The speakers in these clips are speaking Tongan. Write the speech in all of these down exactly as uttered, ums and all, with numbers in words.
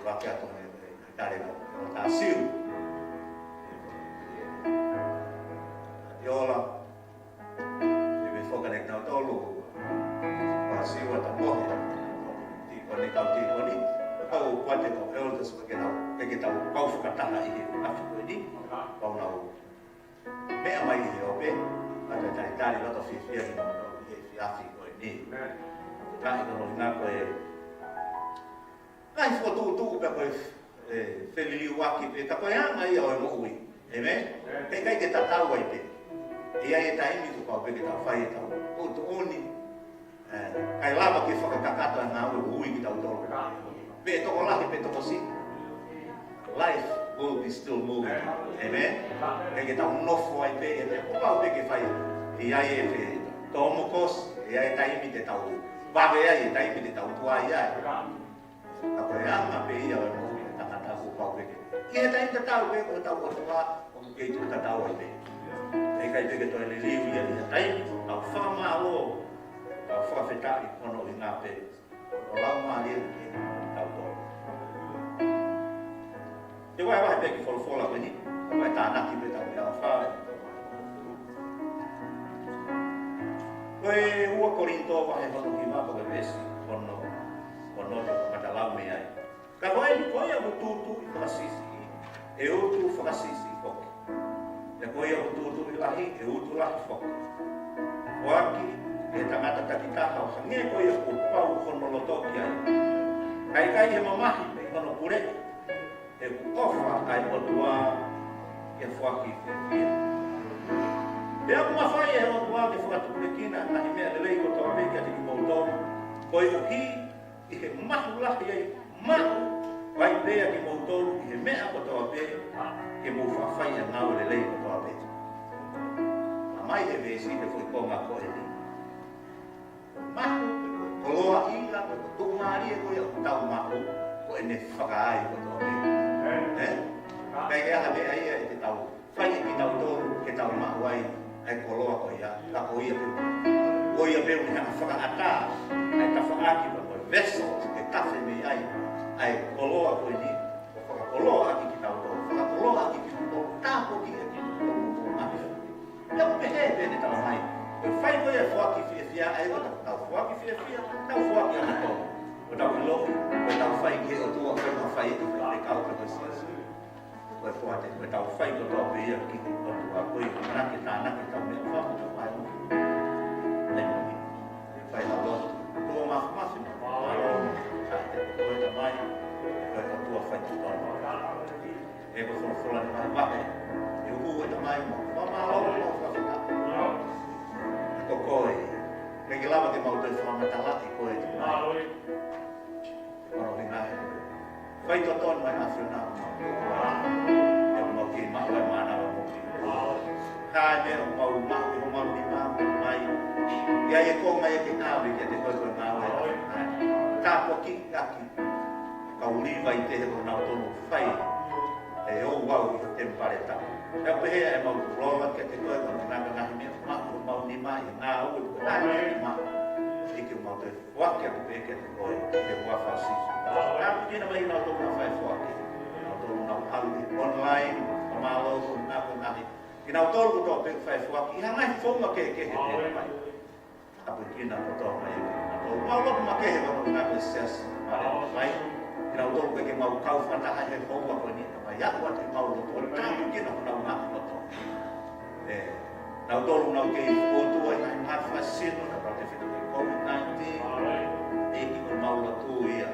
Pake atu he, he, he tale mo, mo tā siu. Te ola, e me foka ne kinautolu. Pā siu ʻa ta mohe. Tīkoni, kau tīkoni. Kau pate kau elders, ke nau, ke, ke tau kau fakataha ʻi he ʻaho ko eni. Kau nau meʻa mai ʻi he ope, ʻa ta talitali loto fiefia ni mo ʻi he efiafi ko eni. Ka ʻi ko no hinga ko e, ngaahi fokotuʻutuʻu pē ko e, e, feliliuaki pē, ka ko e anga ia ʻo e moʻui. Amen? Pea ʻikai ke tatau ai pē. ʻE ʻi ai e taimi kuo pau pē ke tau fai ʻetau tuʻutuʻuni. ʻE, ʻikai lava ke fakakakato e ngāue ʻoku ui kitautolu. Pe tokolahi, pe tokosiʻi. Life will be still moving. Amen? ʻIkai ke tau nofo ai pē, ʻe, kuo pau pē ke fai. ʻE ʻi ai e fe, tō mo kosi, ʻe ʻi ai e taimi te tau vave ai, e taimi te tau tuai ai. Ka ko e anga pē ia ʻo e moʻui ʻa e tangata kuo pau pē ke. ʻI he taimi tatau pē ko hotau ʻOtua, ʻoku kei tuʻu tatau ai pē. ʻE ʻikai pē ke toe liliu ia ʻi ha taimi, tau fakamālō, tau fakafetaʻi, ko hono ʻuhinga pē ʻo e laumālie ʻoku kei ʻi tautolu. Te u vahevahe pē ki he folofola ko eni, ka ko e tānaki pē tau meʻa fai. Ko e ua Kolinitō vahe hono hiva ko e veesi hono, hono te u kamata lau mei ai. Ka ko eni, ko ia ʻoku tūtuuʻi fakasiʻisiʻi, ʻe utu fakasiʻisiʻi foki. Pea ko ia ʻoku tūtuuʻi lahi, ʻe utu lahi foki. Foaki ʻe he tangata takitaha ʻo hangē ko ia kuo pau hono loto ki ai. Ka ʻikai ʻi he mamahi mei hono puleʻi, he ʻoku ʻofa ʻa e ʻOtua ke foaki fiefia. Pea ʻoku mafai ʻe he ʻOtua ke fakatupulekina ʻa e ngaahi meʻa lelei kotoa pē kiate kimoutolu, koeʻuhi ʻi he mahu lahi ai, maʻu ai pē ʻa kimoutolu ʻi he meʻa kotoa pē, ke mou faʻa fai ʻa e ngāue lelei kotoa pē. ʻA mai he veesi he foʻi konga ko eni. Mahu, koloaʻia, tuʻumālie ko ia ʻoku tau maʻu, ko ʻene fakaai kotoa pē. Ē? ʻIkai ke ʻi ai ha meʻa ia ʻe te tau fai ʻe kitautolu ke tau maʻu ai ʻa e koloa ko ia, ka ko ia pē. Ko ia pē ʻoku ne hanga fakaʻatā ʻa e tafaʻaki pe ko e vessel ke tafe mei ai ʻa e koloa ko eni, ʻo fakakoloaʻaki kitautolu, fakakoloaʻaki kitautolu, tāpuakiʻi kitautolu, ʻo ʻapi. Pea ʻoku pehē pē ʻene talamai, ko e fai ko ia e foaki fiefia, ʻa ia ko ʻetau foaki fiefia, tau foaki ʻa kitautolu. Ko ʻetau ʻiloʻi, ko ʻetau fai ki he ʻOtua, ko ʻetau fai ki he fai kau ki he Siasi. Ko e poate, ko ʻetau fai kotoa pē ia ki he ʻOtua, ko ia ʻoku tānaki, tānaki ʻetau meʻa fakamoʻui. Nei, fai ha lotu. Tuʻa mafimafi mo. Ka te ko e Tamai, ko e ʻOtua faitotonu. ʻE ko e folofola ni mahuʻinga. ʻE uhu e Tamai mo. Fakamālō mo fakafetaʻi. Ko koe. ʻIkai ke lava ke mau toe fakamatalaʻi koe Tamai. Ko hono ʻuhinga he faitotonu mai ʻa e ʻAfiona. ʻE mau kei maʻu e mānava mo. Ka ne mau maʻu ʻi homau nima mai. ʻI ai e konga ia ke ʻave kiate koe ko e ngāue. Tāpuakiʻi ʻaki. Kau Līvai te he ko nautolu fai. ʻE ouau ʻi he temipale tapu. Pea pehē ʻemau koloa kiate koe ko e ngaahi ngaahi meʻa maʻu homau nima ʻi he ngāue ko e ngaahi meʻa maʻu. ʻEiki mau toe foaki atu pē kiate koe, ʻi he huafa ʻo Sīsū. Tāpuekina mai kinautolu naʻa fai foaki. Kinautolu naʻa ʻalu ʻi he online, fakamālō ko e ngaahi, ko e ngaahi. Kinautolu kotoa pē fai foaki, ʻi ha ngaahi founga kehekehe pē mai. Tāpuekina kotoa mai. Kinautolu mau lotu makehe ko e ngaahi ko e Siasi. Mai. Kinautolu pē ke mau kau fakataha he houa ko eni. Mai aku atu mau lotu. Tāpuekina ko nau ngaahi kotoa. ʻE, nautolu nau kei fokotuʻu ai ngaahi ngaahi fakasino, na pate fika ke COVID nineteen. ʻEiki ko mau lotu ia.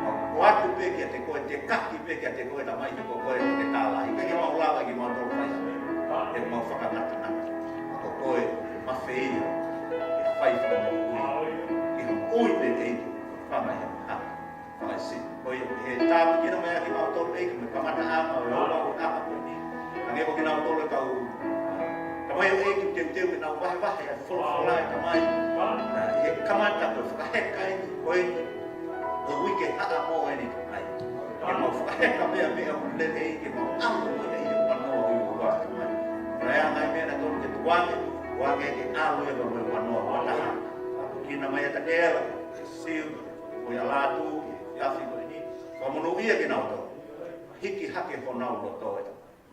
Mau ʻoatu pē kiate koe, tekaki pē kiate koe, Tamai he ko koe, ko e tala. ʻIkai ke mau lava ke mau tau fai. ʻE mau fakangatangata. Ko koe, mafeia. ʻE fai fakamoʻui. ʻE moʻui pē ʻEiki. Fanga ia. Fakaisi, ko ia, he tāpuekina mai ʻa kimautolu ʻEiki, mei he kamataʻanga ʻo e ʻaho ko eni. Hangē ko kinautolu e kau, ā, tamaioʻeiki teuteu ke nau vahevahe ʻa e folofola ʻa e Tamai. Ā, ʻi he kamata ko e fakaheka eni, ko eni, ʻo e uike haʻamo eni Tamai. Ke mau fakaheka meʻa meʻa ʻoku lelei, ke mau ʻalu mo ia ʻi he vanoa ʻo e ʻOtua Tamai. Ko e anga ia meʻa naʻa tonu ke tukuange, tukuange ke ʻalu ia mo e vanoa ʻo e taha. Tāpuekina mai ʻa Taniela, Siu, ko ia lātū, ʻi he efiafi ko eni. Fakamonūʻia kinautolu. Hiki hake honau loto ē.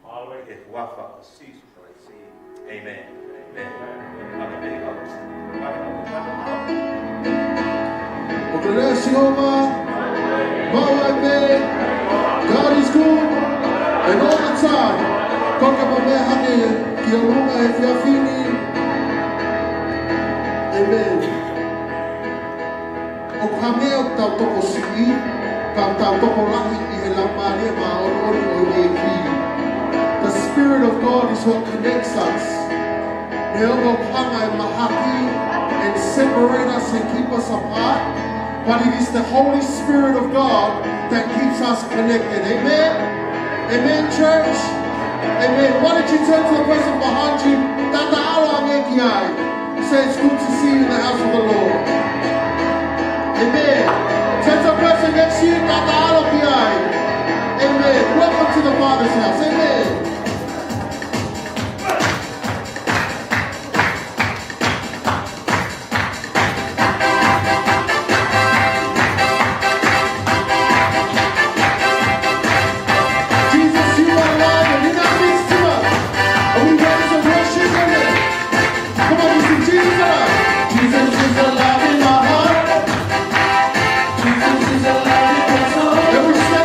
ʻI he huafa ʻo Sīsū Kalaisi. ʻĒmeni. ʻĒmeni. Hanga pē kau. ʻOku lelei ʻa Sihova, maʻu ai pē, God is good, and all the time. Ko ke mamea hake ki ʻolunga he efiafi ni. ʻĒmeni. ʻOku hangē ʻoku tau tokosiʻi, ka tau tokolahi ʻi he Laumālie Māʻoniʻoni ʻo e ʻEiki. The Spirit of God is what connects us. Neongo ʻoku hanga ʻe mahaki and separate us and keep us apart, but it is the Holy Spirit of God that keeps us connected. Amen? Amen, church? Amen. Why don't you turn to the person behind you? Tata ʻalo ange ki ai. Say, "It's good to see you in the house of the Lord." Amen. Tell the person next to you, "Tata ʻalo ki ai." Amen. Welcome to the Father's house. Amen. Jesus, you are Lord, and you got this to us. And we raise the worship in it. Come on, you sing Jesus. Jesus is alive in my heart. Jesus is alive in my soul. And we say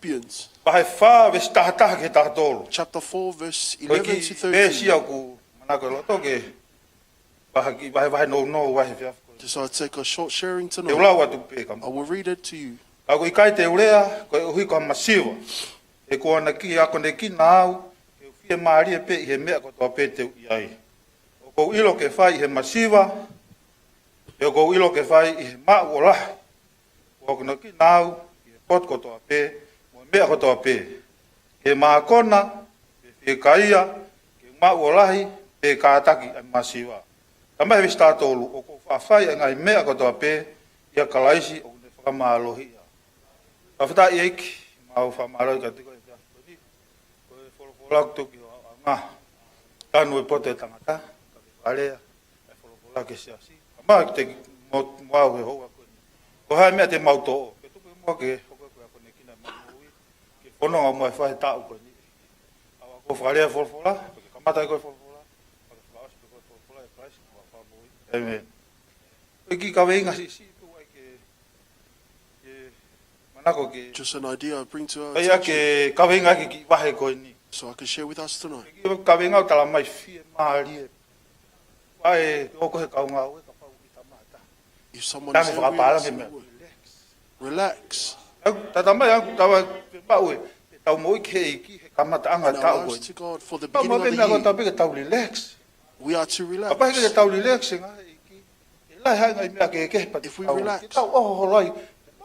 Philippians. Vahe fā veesi taha taha ki he taha tolu. Chapter four, verse eleven to thirteen. Ko e kiʻi veesi ia ʻoku ou manako ʻi loto ke vahevahe nounou ai he efiafi ko eni. So I take a short sharing tonight. Te u lau atu pē ka mo. I will read it to you. Ka ʻoku ʻikai te u lea koeʻuhi ko ha masiva. He kuo na ki akonekina au ke u fiemālie pē ʻi he meʻa kotoa pē te u ʻi ai. ʻOku ou ʻilo ke fai ʻi he masiva, pea ʻoku ou ʻilo ke fai ʻi he maʻu ʻo lahi. Kuo akonekina au ʻi he potu kotoa pē, mo e meʻa kotoa pē. Ke mākona, pe fiekaia, ke maʻu ʻo lahi, pe kātaki ʻa e masiva. Talamai he veesi taha tolu, ʻoku ou faʻa fai ʻa e ngaahi meʻa kotoa pē, ʻia Kalaisi ʻoku ne fakamālohiʻi au. Fakafetaʻi ʻEiki, mau fakamālō atu kiate koe he efiafi ko eni. Ko e folofola ʻoku tuku ki ho ʻaʻanga. Tanu e poto ʻo e tangata, ka ke fakalea ʻa e folofola ki he siasi. Ka mau ki te mo, mo au he houa ko eni. Ko e hā e meʻa te mau toʻo, ke tuku muʻa ke hoko ko e akonekina ʻa e moʻui, ke fononga mo e fai he taʻu ko eni. ʻOua ʻe fakalea e folofola, ke kamata ʻe koe e folofola, ke fakaʻosi pē ʻe koe e folofola ʻia Kalaisi ko e Fakamoʻui. ʻĒmeni. Ko e kiʻi kaveinga siʻisiʻi pē ʻoku ʻai ke, ke manako ke. Just an idea I bring to our attention. ʻAi ke kaveinga ki he kiʻi vahe ko eni. So I can share with us tonight. Kiʻi kaveinga ʻoku talamai fiemālie. Vahe ʻoku he kau ngāue kapau ʻe ʻi ai ha taha. If someone is angry, ask for the word. Tangi fakapālangi meʻa. Relax. Relax. Au, talamai au, tava Pau e, ʻetau moʻui ki he ʻEiki he kamataʻanga ʻo e taʻu ko ē. Pau mo e meʻa ko ē ʻoku tau pehē ke tau relax. We are to relax. Kapau heʻikai ke tau relax he ngaahi ʻEiki, ʻe lahi e ngaahi meʻa kehekehe pea te tau, te tau ʻoho holo ai.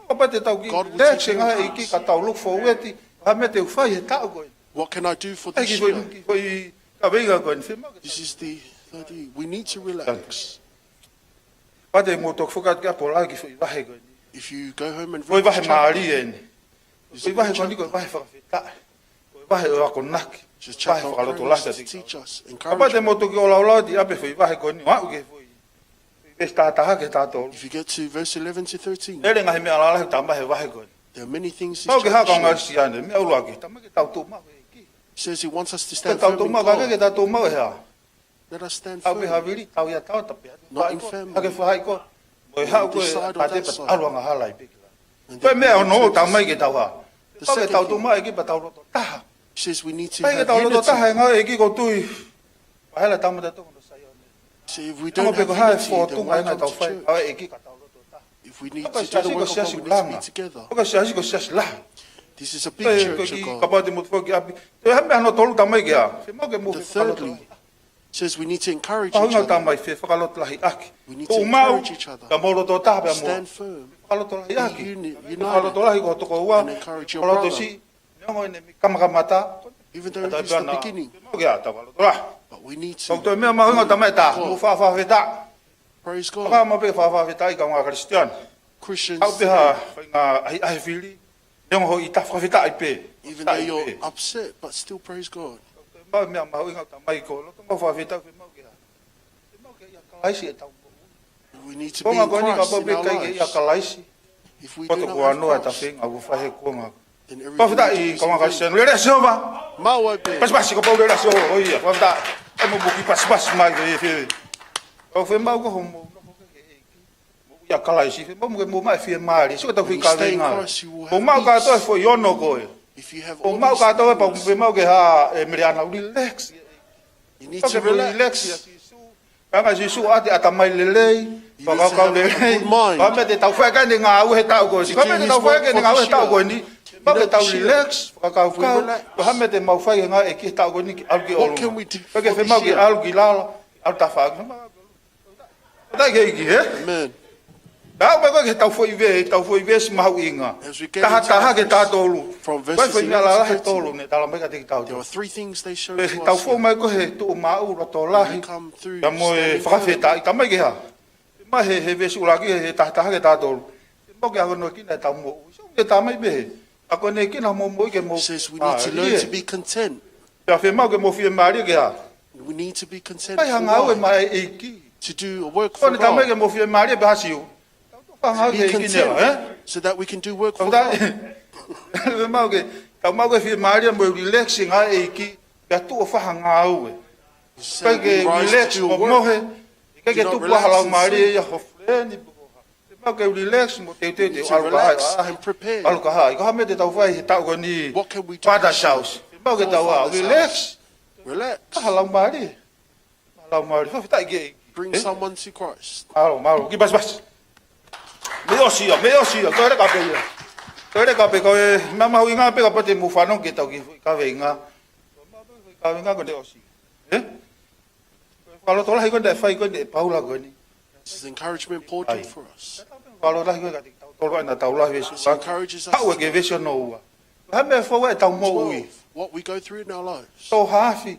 Kapau te tau kiʻi relax he ngaahi ʻEiki ka tau look forward ki ha meʻa te u fai he taʻu ko ē. What can I do for this year? Kiʻi foʻi, kiʻi foʻi kaveinga ko eni, fiemaʻu ke tau. This is the third year. We need to relax. Kapau te mou toki foki atu ki ʻapi ʻo lau e kiʻi foʻi vahe ko eni. If you go home and read this chapter, foʻi vahe mālie eni. Foʻi vahe ko eni ko e vahe fakafetaʻi. Ko e vahe ʻo e akonaki. Vahe fakalotolahi kiate kitautolu. Kapau te mou toki ʻo laulau atu ki ʻapi e foʻi vahe ko eni, ʻo aʻu ki he foʻi, foʻi veesi taha taha ki he taha tolu. If you get to verse eleven to thirteen, ʻi ai e ngaahi meʻa lalahi ʻoku tala mai he vahe ko eni. There are many things this chapter shares. Pau ke hā kau ngāue Kalisitiane, meʻa ʻuluaki, tala mai ke tau tuʻu maʻu he ʻEiki. He says he wants us to stand firm in God. Ke tau tuʻu maʻu, ka ke tau tuʻu maʻu he hā? Let us stand firm. Aʻu pē ha vili, tau ia tau ta pea. Not in family. Hake fahaʻi ko. Mo e haʻu ko e pate pea ʻalu angahala ai pē ki lalo. Ko e meʻa hono ua ʻoku tala mai ke tau hā? Ke tau tuʻu maʻu he ʻEiki pea tau loto taha. He says we need to have unity. Pea ke tau loto taha he ngāue ʻEiki ʻoku ou tui. Pea hela tama ta tonga no sai one. See, if we don't have unity, then why come to church? Ko e hā e fōtunga ʻoku tau fai he ngāue ʻEiki ka tau loto taha? If we need to do the work of God, we need to be together. Ko e siasi ko e siasi lahi. This is a big church of God. Kapau te mou foki ʻapi. Ko e hā e meʻa hono tolu ʻoku tala mai ke hā? Fiemaʻu ke mou fakalotolahi. Says we need to encourage each other. Mahuʻinga ʻoku tala mai, fefakalotolahiʻaki. We need to encourage each other. Tuʻu maʻu, ka mou loto taha pea mou. Stand firm. Fakalotolahiʻaki. Be uni-, united. Fakalotolahi ki ho tokoua. And encourage your brother. Fakalotolahi. Neongo ʻene mei kamakamata. Even though it's the beginning. Fiemaʻu ke hā? Tau fakalotolahi. But we need to. Ko e toe meʻa mahuʻinga ʻoku tala mai ʻe taha. Mou fakafetaʻi. Praise God. Ka mou pē fakafetaʻi kau ngāue Kalisitiane. Christians today. Aʻu pē ha faʻahinga ʻahiʻahi fili. Neongo hoʻo ʻita, fakafetaʻi pē. Even though you're upset, but still praise God. Fakafetaʻi pē. Ko e meʻa mahuʻinga ʻoku tala mai ko e loto maʻu fakafetaʻi, fiemaʻu ke hā? Fiemaʻu ke ʻia Kalaisi ʻetau moʻui. We need to be in Christ in our lives. Kuonga ko eni kapau pē ʻikai ke ʻia Kalaisi. If we do not have Christ, then everything is in vain. Ko e ʻOtua noa ʻa e tafe ngāue ʻoku fai he kuonga. Fakafetaʻi kau ngāue Kalisitiane. Lelei ʻa Sihova. Maʻu ai pē. Pasipasi kapau lelei ʻa Sihova. ʻOiauē, fakafetaʻi. ʻAi mo buki pasipasi mai ke fie. Kau fiemaʻu ko hoʻomou nofo ki he ʻEiki. Mou ʻia Kalaisi, fiemaʻu ke mou maʻu e fiemālie, sio ki heʻetau fika venga. When you stay in Christ, you will have peace. Mou maʻu kātoa e foʻi ono ko ē. If you have all these things, mou maʻu kātoa e pau, fiemaʻu ke hā, ʻe Meleana, relax. You need to relax. Relax ʻia Sīsū. Ka ʻanga Sīsū ʻoku ʻoatu e ʻatamai lelei, fakakaukau lelei. You need to have a good mind. Ko e meʻa te tau fai ki ai e ngāue he taʻu ko ē. To do his work for this year. Ko e meʻa te tau fai ki ai e ngāue he taʻu ko eni. You know, this year. Fiemaʻu ke tau relax, fakakaukau. If we relax. Ko e hā e meʻa te mau fai he ngāue ʻEiki he taʻu ko eni ke ʻalu ki ʻolunga. What can we do for this year? Ko e ke fiemaʻu ke ʻalu ki lalo, ʻalu tafaʻaki. Fakafetaʻi ki he ʻEiki, ē? Amen. Tau mai ko ē ki heʻetau foʻi ve-, heʻetau foʻi veesi mahuʻinga. As we get into the verse, taha taha ki he taha tolu. From verses eleven to thirteen, ko e foʻi meʻa lalahi ʻe tolu ne tala mai kiate kitautolu. There are three things they show to us here. Tau foʻi mai ko ē he tuʻu maʻu loto lahi. When we come through standing firm. Pea mo e fakafetaʻi, tala mai ke hā? Mai he, he veesi ʻuluaki he, he taha taha ki he taha tolu. Fiemaʻu ke akonekina ʻetau moʻui. Sio ki he tala mai pē he. Akonekina hoʻomou moʻui ke mou fiemālie. Says we need to learn to be content. Pea fiemaʻu ke mou fiemālie ke hā? We need to be content for what? Fai ha ngāue maʻa e ʻEiki. To do a work for God. Ko ʻene tala mai ke mou fiemālie pea hā Siu? Tau tuʻu ʻo fai ha ngāue ki he ʻEiki nela, ē? Be content so that we can do work for God. Fiemaʻu ke, tau maʻu ke fiemālie mo e relax he ngāue ʻEiki, pea tuʻu ʻo fai ha ngāue. He said we rise to do a work. ʻIkai ke relax mo mohe. Do not relax and sleep. ʻIkai ke tupu ha laumālie ia ho friend, pe ko ha. Fiemaʻu ke relax mo teuteu, teuteu, ʻalu ka haʻi, ʻalu ka haʻi. You need to relax and prepare. Ko e hā e meʻa te tau fai he taʻu ko eni? What can we do this year? Father's house. Fiemaʻu ke tau ʻā, relax. For Father's house. Relax. Ka ha laumālie. Ha laumālie. Fakafetaʻi ki he ʻEiki. Bring someone to Christ. Mālō, mālō. Kiʻi pasipasi. Mei ʻosi ia, mei ʻosi ia. Toe leka pē ia. Toe leka pē ko e meʻa mahuʻinga pē kapau te mou fanongo ki heʻetau kiʻi foʻi kaveinga. Kaveinga ko eni ʻosi. Ē? Fakalotolahi ko eni, fai ko eni ʻe Paula ko eni. This is encouragement Paul did for us. Fakalotolahi ko eni kiate kitautolu ʻa ena tau lahi veesi. This encourages us. Haʻu ki he veesi hono ua. Hā e meʻa ʻoku fou ai ʻetau moʻui? Twelve, what we go through in our lives. Tō ha afi,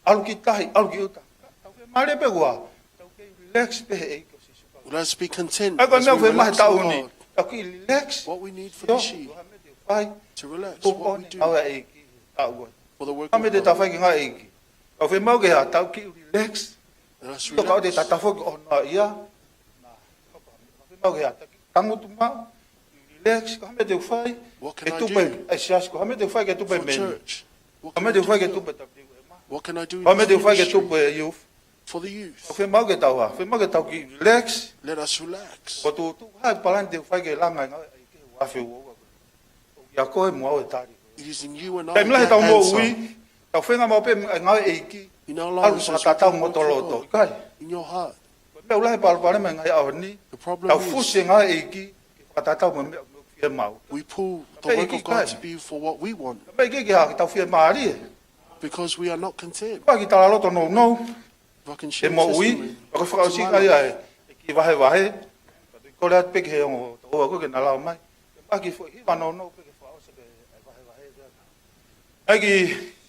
ʻalu ki tahi, ʻalu ki ʻuta. Tau fiemālie pē kuo hā? Tau kei relax pē he ʻEiki ko Sīsū. Let us be content as we relax in God. ʻA ia ko e meʻa ʻoku fiemaʻu he taʻu ni. Tau kei relax. What we need for this year. Sio, ko e hā e meʻa te tau fai. To relax what we do. Tuʻu pē he ngāue ʻa e ʻEiki. To relax what we do. Ko e hā e meʻa te tau fai ki he ngāue ʻa e ʻEiki. Tau fiemaʻu ke hā, tau kiʻi relax. Let us relax. Sio ka ʻoua te tau tafoki ʻo noa ia. Tau fiemaʻu ke hā, tau kiʻi tangutu maʻu. Relax, ko e hā e meʻa te u fai. What can I do? Ke tupu e, ʻa e siasi, ko e hā e meʻa te u fai ke tupu e men. For church. What can I do for, what can I do for this year? Ko e hā e meʻa te u fai ke tupu e youth. For the youth. Tau fiemaʻu ke tau hā, fiemaʻu ke tau kiʻi relax. Let us relax. Ko e tuʻu, tuʻu, hā e palani te u fai ke langa e ngāue ʻa e ʻEiki he uafe ua ua. ʻIa koe mo au e tali. It is in you and I that answer. Taimi lahi ʻetau moʻui, tau feinga maʻu pē e ngāue ʻa e ʻEiki. In our lives, as we do work for God, in your heart. ʻAlu fakatatau mo e loto. ʻIkai. Ko e meʻa ʻoku lahi e palopalema he ngaahi ʻaho ni. The problem is, tau fusi e ngāue ʻa e ʻEiki ke fakatatau mo e meʻa, meʻa ʻoku fiemaʻu. We pull the work of God to be for what we want. Pea ʻikai ke ʻi ai ke tau fiemālie. Because we are not content. Pea ʻikai ke tala loto nounou. If I can share testimony for tonight. Pea ko e fakaʻosinga ia ʻe ki vahevahe. Kole atu pē ki he ongo tokoua ko ē ke na lau mai. Pea ʻikai ke foʻi hiva nounou pē ke fakaʻosi pē ʻa e vahevahe. ʻAi ki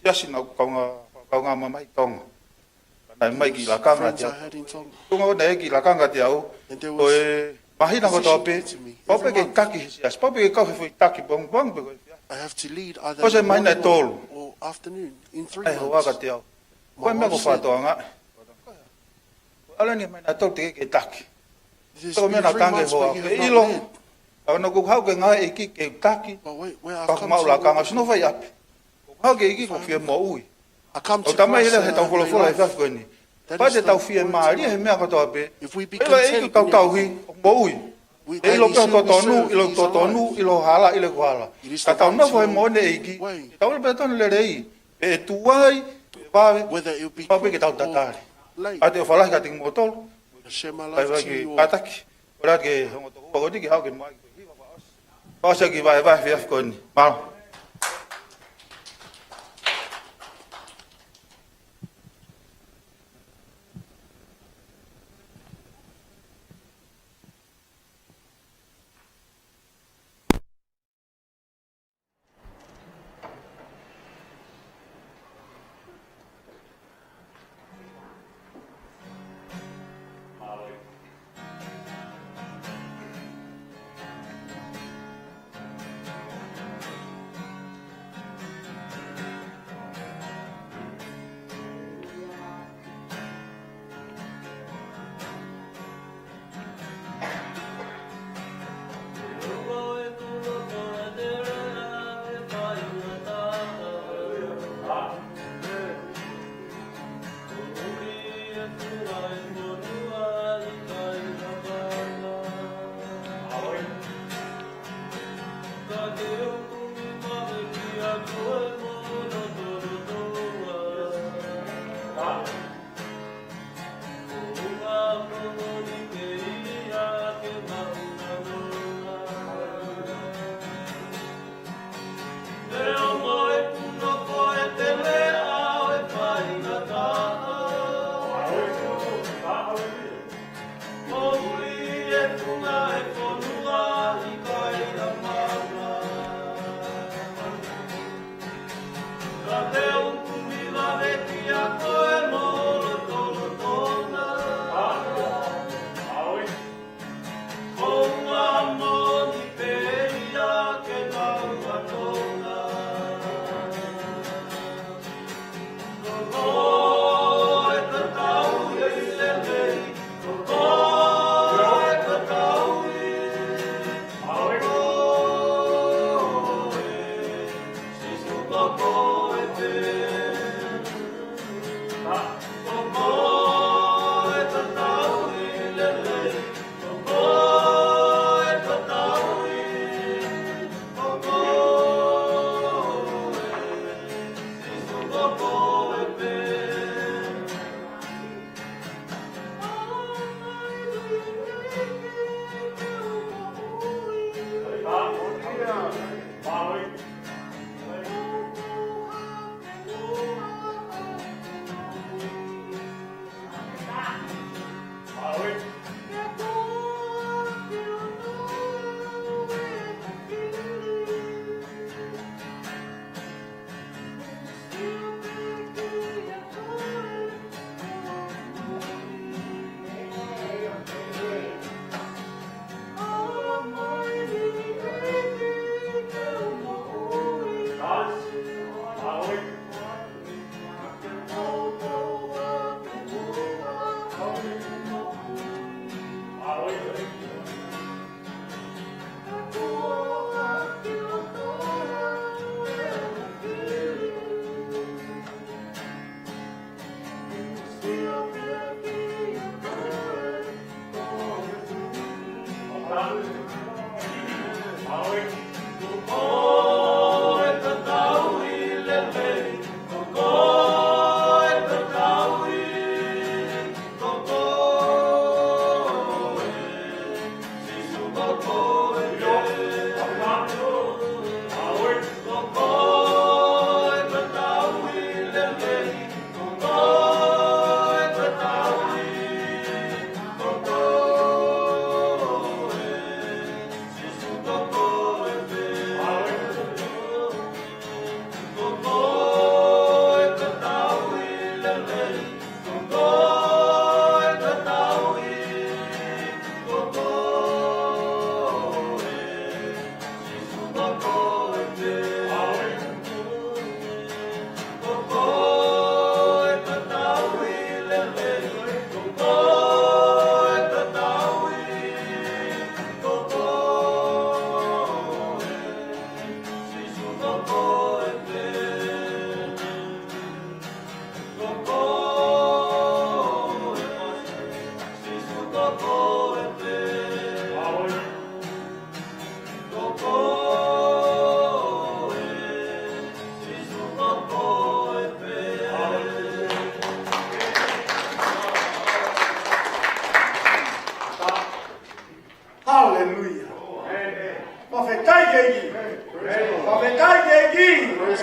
siasi naʻa ku kaungā, kaungā mamahi Tonga. Naʻe mai ki lakanga kiate au. Tunga o naʻe ki lakanga kiate au. Ko e māhina kotoa pē, pau pē ke taki he siasi, pau pē ke kau he foʻi taki pongipongi pe ko e efiafi. Ko e māhina ʻe tolu. ʻAi hoa kiate au. Ko e meʻa ko fātoanga. ʻAlu eni he māhina ʻe tolu teʻeki ke taki. Ko e meʻa naʻa tangi hoa ke ʻilo. Ka naʻa ku haʻu ke ngāue ʻEiki ke u taki. Ka ʻoku maʻu lakanga sino fai ʻapi. Ko e hā ke ʻEiki ko fie moʻui. ʻOku tala mai leva he tau folofola he efiafi ko eni. Pea te tau fiemālie he meʻa kotoa pē. ʻIlo ʻEiki ʻoku tau tauhi ʻoku moʻui. ʻE ʻilo pē ʻoku totonu, ʻilo ʻoku totonu, ʻilo hala, ʻilo ʻoku hala. Ka tau nofo he moʻoni ʻEiki. Tau ʻilo pē tonu lelei. ʻE tuai, ʻe vave, pau pē ke tau tatali. ʻA te o falahi ka te ki motolu. Kātaki. Kole atu ki he ongo tokoua ko eni ke haʻu ke mai. Pau sa ki vahevahe he efiafi ko eni. Mālō.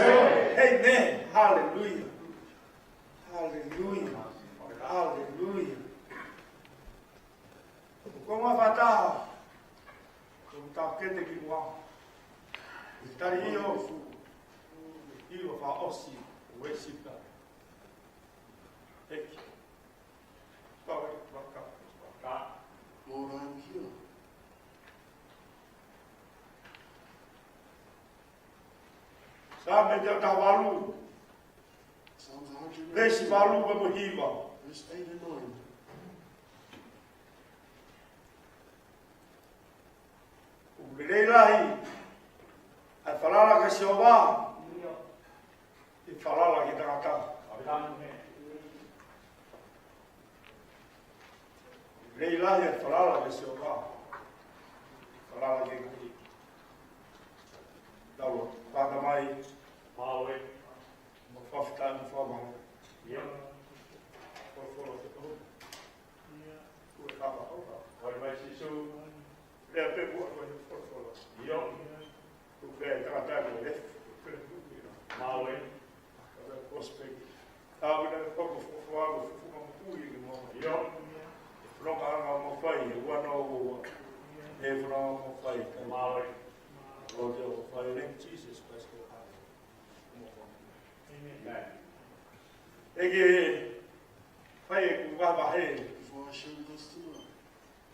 Amen. Haleluia. Haleluia. Haleluia. Ko e konga fakataha ʻoku tau kete ki muʻa. Tali ʻio. ʻIo fakaʻosi. Worship God. Thank you. Lord, I'm here. Saame teau taha valu. Psalms one hundred eight, veesi valu mo e hiva. Verse eight and nine. ʻOku lelei lahi ʻa e falala kia Sihova ʻi he falala ki he tangata. Lelei lahi ʻa e falala kia Sihova ʻi he falala ki he tangata. Tau fakataha mai. Mālō e. Mo e fakafetaʻi mo e fakamālō. ʻIo. Folofola ʻa e ʻOtua. ʻIo. Ko e kapa ʻofa. ʻOi mai Sīsū. Lea pē muʻa ko e folofola. ʻIo. Ko e tangata ko e lef. Mālō e. Ko e kosipeli. Tau ina ko e folofola ko e fufunga moʻui ki muʻa. ʻIo. Fononga anga mo fai, ua no ua. ʻE fononga mo fai. Mālō e. Lord, ʻo fai, thank Jesus Christ, ko e Amen. ʻEiki, fai ʻeku vavahe. Before I share with us tonight,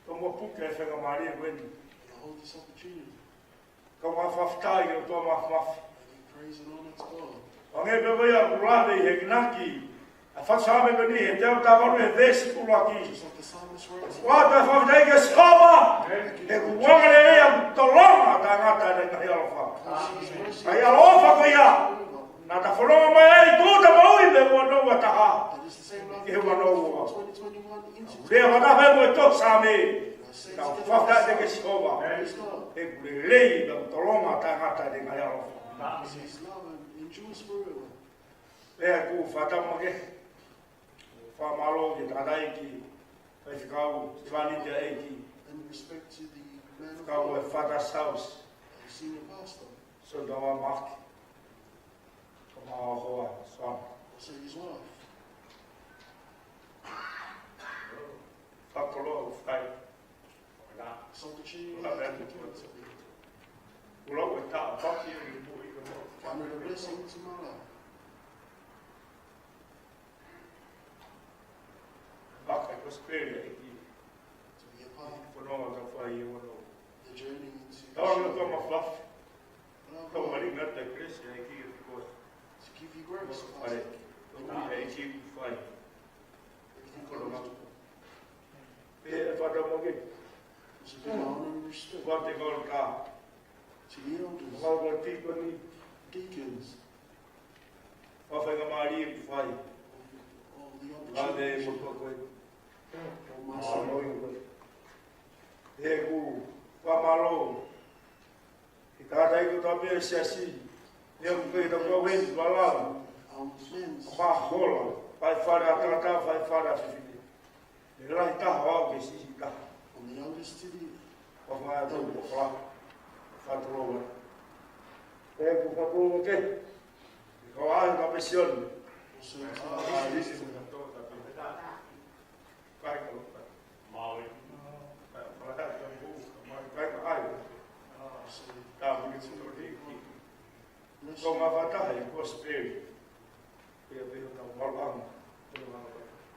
ʻOtua mo puke e faingamālie ko eni. I hold this opportunity. Kau fakafetaʻi ki he ʻOtua Māfimafi. I give praise and honor to God. Hangē pē ko ia ʻoku lave ʻi he enginaki ʻa e fakasaame ko eni, he teau taha valu he veesi ʻuluaki. Just like the psalmist writes, ʻOku ou fakafetaʻi kia Sihova, he ʻoku angalelei ʻa e tolonga taʻengata ʻene ngaahi ʻaloʻofa. Ngaahi ʻaloʻofa ko ia naʻa ta fononga mai ai, tūʻuta moʻui mei he ua noa ua taha ki he ua noa ua. Lea fakataha mo e tohi Saame, tau fakafetaʻi kia Sihova, he ʻoku lelei ʻa e tolonga taʻengata ʻene ngaahi ʻaloʻofa. His love endures forever. Pea ʻoku ou fakatapu makehe, fakamālō ki he tangataʻeiki, faifekau, Sivanite ʻEiki, and respect to the man of God, faifekau ʻo e Father's House, the senior pastor, Sotava Maki, ko e hoa ʻo Sotava. Also his wife. Fakakoloa ʻoku fai. Salt the tree. Ula atu. Ula ʻo e taʻapaki ʻo e moʻui ʻo e moʻui. Count it a blessing to my life. Paka ko spere ʻEiki. To be a part. Fononga ka fai ʻo no. The journey into the Tau na tama fluff. Tau mali ngata Christ ʻEiki ko. To give you grace, Pastor. Tau mali ʻEiki fai. Everything comes. Pea ʻe fata mo ke. It's a big honor and respect. Fate kau ka. To the elders. Kau ka tikoni. Deacons. Fafai ka mali e fai. All the opportunities. Lave mo koe. All my son. Mālō i koe. ʻEku fakamālō. He tangataʻeiki kotoa pē ʻo e siasi, ʻe ʻoku kei tau kau eni, vala, ʻo fakahola, fai fale ʻa tangata, fai fale ʻa fefine. ʻE lahi taha ʻo aʻu ki he siʻisiʻi taha. From the youngest to the Ua fai atu, ua fai. Fakatoloa. ʻEku fakatoloa ke. Ko ai ka pesioni. Also, Kai ka lupa. Maui. Kai ka ai. Ka muli tō hiki. Ko ngā fatahi, ko speri. Pea pea tau maluʻanga.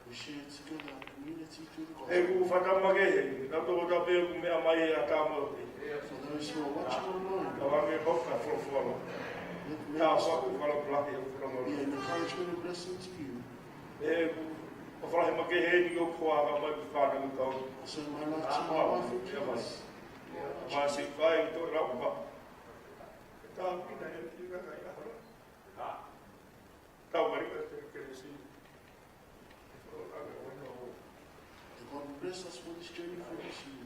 We share together, unity through the gospel. ʻEku fakamālō makehe, ka toko tape ʻoku meʻa mai ʻa Tāmau. For those who are watching online, Ka wange hoka folofola. Let me Ka waku fala pulahi ʻo folofola. Be an encouragement and blessing to you. ʻEku fafalahi makehe ni ʻo koa ka mai ki fana ki tau. So my love to my wife and kids. Mā si fai tō rau ma. Ka pina e tika ka i ahora. Tau marika te keresi. May God bless us for this journey for this year.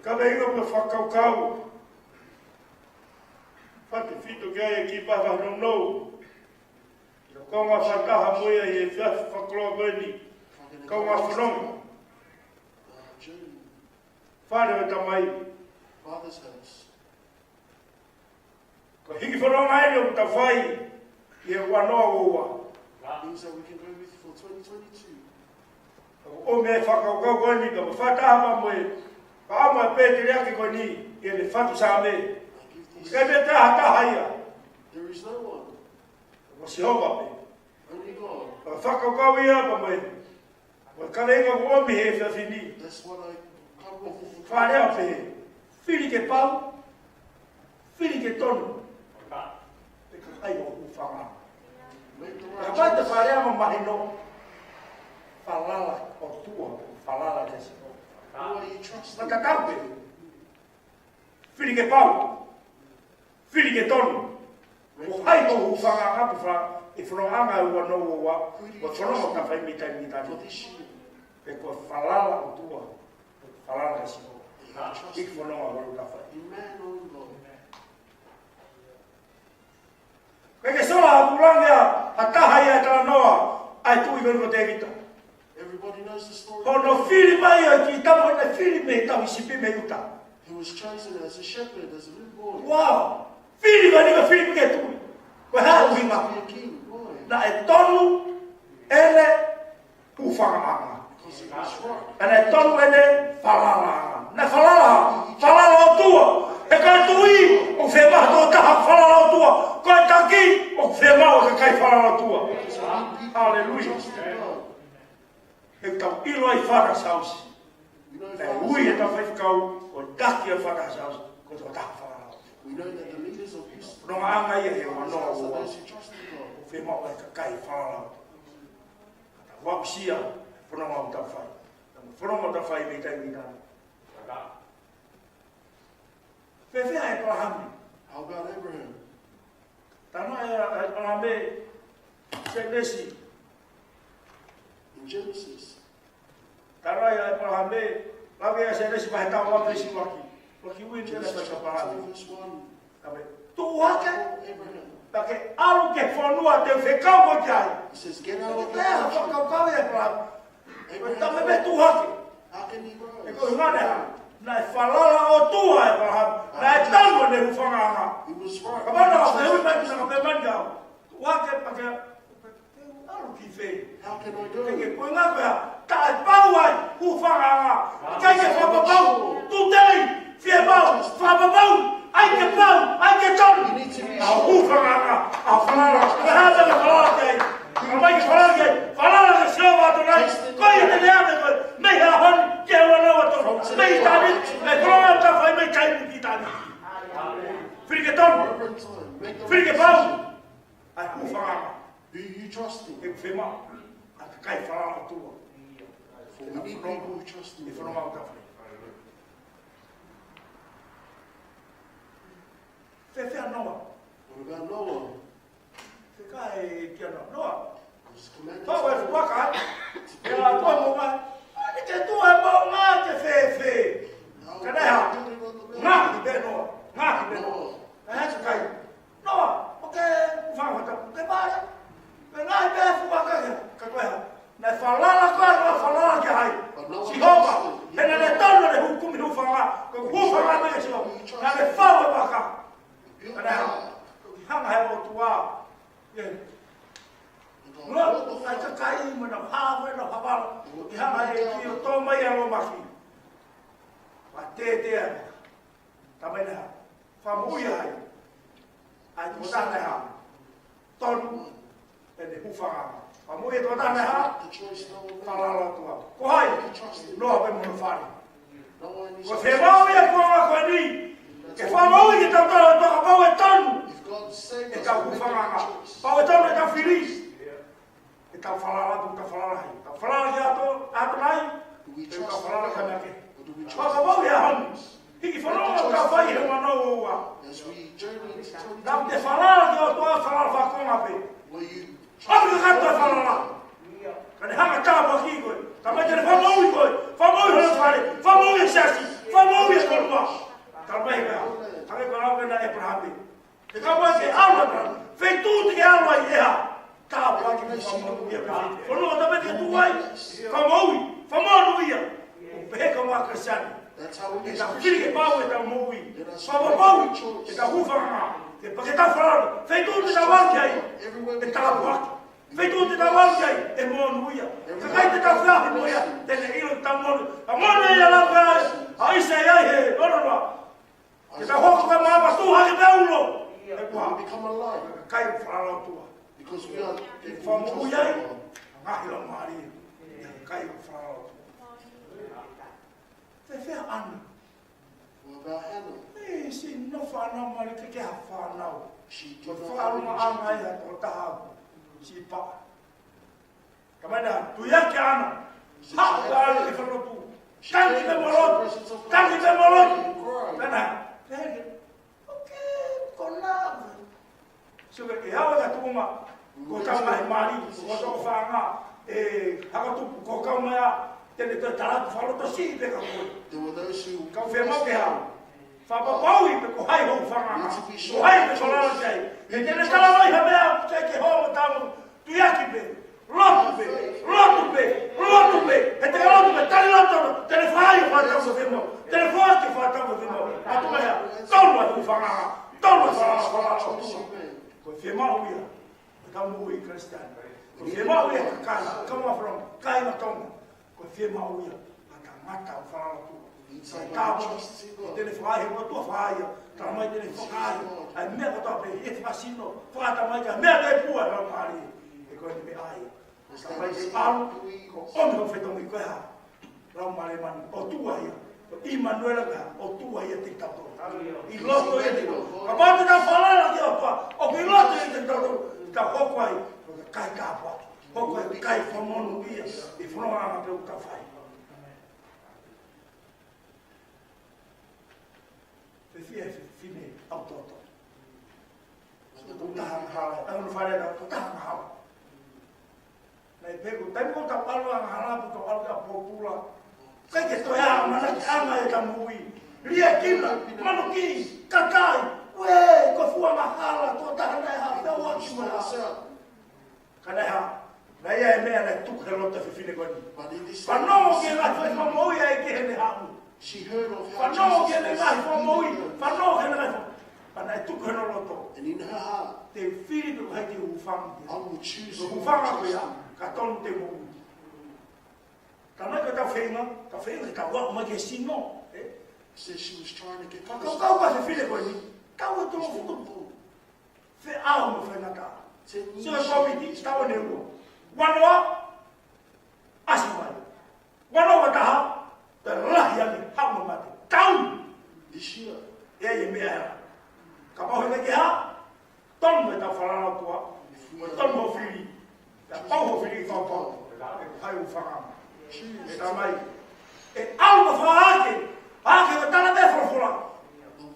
Ka vei ʻo me fakakaukau. Fate fito ke ai ki pa va no no. Ko ngā fataha mo ia i e fia fakaloa ko eni. Ko ngā fononga. Fale ʻo e tamai. Father's house. Hiki fononga eni ʻoku tau fai ʻi he ua noa ua ua. Things that we can go with for twenty twenty-two. ʻOku ʻomi e fakakaukau ko eni ka mo fata hapa mo e, ka ʻomi e pēteliake ko eni ʻi heʻene fatu Saame. Like if this, ʻikai pē ha taha ia. There is no one. Ko Sihova pē. Only God. Ka fakakaukau ia ka mo e, mo e kaveinga ʻoku ʻomi he efiafi ni. That's what I come with. Fakalea pē. Fili ke pau. Fili ke tonu. Pea kakai ʻo hūfanga. Make the right choice. Kapau te fakalea mo mahino. Falala ʻOtua, falala ke sino. Who are you trusting? Matatau pē. Fili ke pau. Fili ke tonu. Ko hai ʻoku hūfanga atu fa, ʻi he fononga ʻa e ua noa ua ua, ko e fononga ʻoku tau fai mei taimi ki taimi. Pe ko e falala ʻOtua, falala ke sino. ʻI he fononga ʻoku tau fai. ʻIkai ke sola ha pulangi ʻa ha taha ia ʻe talanoa ʻa e tuʻi ko eni ko Tēvita. Everybody knows the story. Ko hono fili mai ʻa e kiʻi tama ko eni naʻe fili mei he tauhi sipi mei ʻuta. He was chosen as a shepherd, as a little boy. Wow. Fili ko eni ko e fili ke tuʻi. Ko e hā e ʻuhinga? To be a king. Why? Naʻe tonu ʻene hūfangaʻanga. Because it was right. Naʻe tonu ʻene falalaʻanga. Naʻe falala, falala ʻOtua. He ko e tuʻi, ʻoku fiemaʻu ha taha falala ʻOtua. Ko e taki, ʻoku fiemaʻu ha kakai falala ʻOtua. Hallelujah. He tau ʻilo ʻa e Father's House. Naʻe ui ʻe he kau faifekau, ko e taki ʻo e Father's House, ko e tokotaha falala. We know that the leaders of this Noaʻanga ia he ua noa ua ua. Those who trust in God. Fiemaʻu ha kakai falala. Ka tau aʻusia, fononga ʻoku tau fai. Fononga ʻoku tau fai mei taimi ki taimi. Fēfē ʻa ʻĒpalahame? How about Abraham? Talanoa ʻa ʻĒpalahame, Sēnesi. In Genesis. Talanoa ʻa ʻĒpalahame, lave ʻa Sēnesi vahe taha ua veesi ʻuluaki. ʻUluaki ui ni Genesis chapter two, verse one. Ka me, tuʻu hake. Abraham. Pea ke ʻalu ki he fonua te u fekau koe ki ai. He says, "Get out of the country." Ko e fakakaukau ʻa ʻĒpalahame. Abraham, ko e tama me tuʻu hake. How can he rise? He ko e ʻuhinga ia, naʻe falala ʻOtua ʻa ʻĒpalahame. Naʻe tonu ʻene hūfangaʻanga. He was right. Kapau naʻa ke ui mai, naʻa ke pehē mai kiate au, tuʻu hake pea ke ʻalu ki fē? How can I go? Ke ke koe ngā pea, taʻepau ai, hūfangaʻanga. ʻIkai ke fakapapau, tūtei, fiemaʻu, fakapapau, ʻai ke pau, ʻai ke tonu. You need to be sure. ʻA e hūfangaʻanga, ʻa e falala, ko e hā e meʻa ke falala ki ai. Ka mai ke falala ki ai, falala ki Sihova ʻAtonai. Ko ia te ne ʻave koe mei he ʻaho ni ki he ua noa ua tolu. Mei ʻitāniti, mei he fononga ʻoku tau fai mei taimi ki taimi. Fili ke tonu, fili ke pau. ʻA e hūfangaʻanga. Do you trust him? He fiemaʻu ha kakai falala ʻOtua. For we need people who trust him. He fononga ʻoku tau fai. Fēfē ʻa Noa? What about Noah? Fēfē kia Noa? Noa. He was commanded to build. Pau e fuaka. Pea ʻalu ʻo moʻunga. ʻAlu ke tuʻu he moʻunga ke fēfē? Ka naʻe hā? Ngaahi pē Noa. Ngaahi pē Noa. Noah. Ka hā e kakai? Noa, ʻoku ke fanga fata, ʻoku ke pale. Pea ngaahi pē fuaka ke, ka ko e hā? Naʻe falala ko ē, naʻe falala ki ai. But Noah trusted. Sihova, he naʻe tonu ʻene hū-, kumi hūfanga, ko e hūfanga mei Sihova. Naʻe fau e vaka. Built the ark. Ka naʻe hanga he ʻOtua. ʻIo. Lotu, ʻa e kakai mo ʻenau hā, mo ʻenau havala. ʻI hanga he ʻEiki ʻo tō mai ʻa e lōmaki. Pea tētē ai. Tama ʻi he hā? Fakamoʻui ai. ʻA e tokotaha naʻe hā? Tonu ʻene hūfanga. Fakamoʻui e tokotaha naʻe hā? Falala ʻOtua. Ko hai? Noa pē mo hono fale. Ko e fiemaʻu ia ʻa e kuonga ko eni. Ke fakamoʻui kitautolu ʻe he ʻOtua kapau ʻe tonu ʻetau hūfanga. Kapau ʻe tonu ʻetau fili. ʻEtau falala, ʻetau falala hē. ʻEtau falala ki he ʻAto-, ʻAtonai, ʻetau falala ki he meʻa kehe. Fakapapauʻi ʻa e ʻaho ni. Hiki fononga ʻoku tau fai he ua noa ua ua. Naʻa te falala ki he ʻOtua, falala fakakonga pē. ʻAlu ke kata falala. Ka ne hanga tāpuakiʻi koe. Ka mai ke ne fakamoʻui koe. Fakamoʻui hono fale. Fakamoʻui e siasi. Fakamoʻui e fonua. Tala mai pē. Hangē ko e lau ko ē ʻa ʻĒpalahame. Te ka ʻoua ke ʻalu atu. Feituʻu te ke ʻalu ai ʻe hā? Tāpuaki mo fakamoʻui ia pē. Fonua ʻoku tau pehē ke tuʻu ai. Fakamoʻui. Fakamoʻui ia. ʻOku pehē kau Kalisitiane. That's how we ʻEtau fili ke pau ʻetau moʻui. Fakamoʻui ʻetau hūfanga. Ke pake tau falala. Feituʻu te tau aʻu ki ai, ʻe tāpuaki. Feituʻu te tau aʻu ki ai, ʻe monūʻia. Kakai te tau feohi mo ia, te ne ʻilo ʻetau monū. Ka monū ia lava ʻa ʻIsaia he ono noa. Ke tau hoko ko e maama tuʻu hake pē ulo. ʻE kuo become alive. Kakai ʻoku falala ʻOtua. Because we are, ʻe fakamoʻui ai ʻa e ngaahi laumālie ʻa e kakai ʻoku falala ʻOtua. Fēfē ʻa ʻAna? What about Hannah? ʻE, siʻi nofo ʻAna mali ke ke ha fānau. She did not have any children. Ko e fakalongoaʻanga ia ʻo e tokotaha ʻoku siʻi paʻa. Ka mai na, tuiaki ʻAna. Haʻu ʻAna ki he falelotu. Tangi pē mo lotu. Tangi pē mo lotu. Pea na, pehē ke, ʻoku ke konā. So ke ke hau ka tuʻunga, ko hotau ngaahi mali, ko hotau fanga, ʻe, hako tupu, ko e kau meʻa, te ne toe tala atu fakalotosiʻi pē kia koe. There were those who Kau fiemaʻu ke hau. Fakapapauʻi pe ko hai hoʻo fanga. Need to be sure. Ko hai pe ko lalo ki ai. He te ne tala mai ha meʻa, ʻikai ke hoko tamu, tuiaki pē. Lotu pē, lotu pē, lotu pē. He te ke lotu pē, tali lotu, te ne fai fakatau ko fiemaʻu. Te ne fai ke fakatau ko fiemaʻu. ʻA tu mai ha, tolu ʻa e hūfanga, tolu ʻa e fanga, fanga, fanga. Ko e fiemaʻu ia ʻa e kau moʻui Kalisitiane. Ko e fiemaʻu ia ʻa e kakai, kau mafolonga, kāinga Tonga. Ko e fiemaʻu ia ʻa e tangata ʻoku falala ʻOtua. Sai tāpuni, ʻo te ne fai, ʻOtua fai ia. Tala mai te ne fai ʻa e meʻa kotoa pē, ʻi he fakasino, fakatamai ka meʻa te pua lau mali. ʻE ko e meʻa ia. Tala mai te ʻalu, ko e ʻomi hoʻo fetongi ko e hā. Laumālie Māʻoniʻoni, ʻOtua ia. Ko ʻImanuela ka, ʻOtua ia ʻiate kitautolu. ʻI loto ia ʻiate kitautolu. Kapau te tau falala ki he ʻOtua, ʻoku ʻi loto ia ʻiate kitautolu, te tau hoko ai ko e kakai tāpuaki. Hoko ai ko e kakai fakamonūʻia, ʻi he fononga pē ʻoku tau fai. Fēfē ʻa e fefine ʻau toto. Ko e taha angahala, ʻa hono fale na, ko e taha angahala. Naʻe pehē ko e taimi ko ē ʻoku tau ʻalu angahala, ko ʻetau ʻalu ki ʻapi pōpula. ʻIkai ke toe ʻi ai ha ʻamanaki ʻanga ʻi heʻetau moʻui. Liʻekina, manuki, kakai, uē, ko e fuʻu angahala, ko e taha naʻe hā, pea ʻoua ki mala. Ka naʻe hā, naʻe ʻi ai e meʻa naʻe tuku he loto ʻo e fefine ko eni. But in this Fanongo ki he ngaahi fai fakamoʻui ʻa e ʻEiki heʻene haʻu. She heard of how Fanongo ki he ngaahi fakamoʻui, fanongo ki he ngaahi fakamoʻui. Pea naʻe tuku hono loto. And in her heart, Te u fili pe ko hai te u hūfanga ki ai. I will choose who to trust. Ko e hūfanga ko ia, ka tonu te u moʻui. Ka mai ko ʻetau feinga, ka feinga ke tau aʻu mai ki he sino, ē? Says she was trying to get close. Fakakaukau ko e fefine ko eni, tau ʻe tolungofulu. Feʻao mo e faingataʻa. Ten years. Sio ki he Kōviti, tau ʻe ua. Ua noa, ʻasi mai. Ua noa ua taha, toe lahi ange, haʻu mo e mate. Tau! This year. ʻE ʻi ai e meʻa ē. Kapau he ʻikai ke hā, tonu ʻetau falala ʻOtua, mo e tonu hoʻo fili. Kapau hoʻo fili ʻikai fakapapau, ʻe ko hai hoʻo fanga. ʻE Tamai, ʻe ʻalu mo fakaake, fakaake ko e tala ʻa e folofola.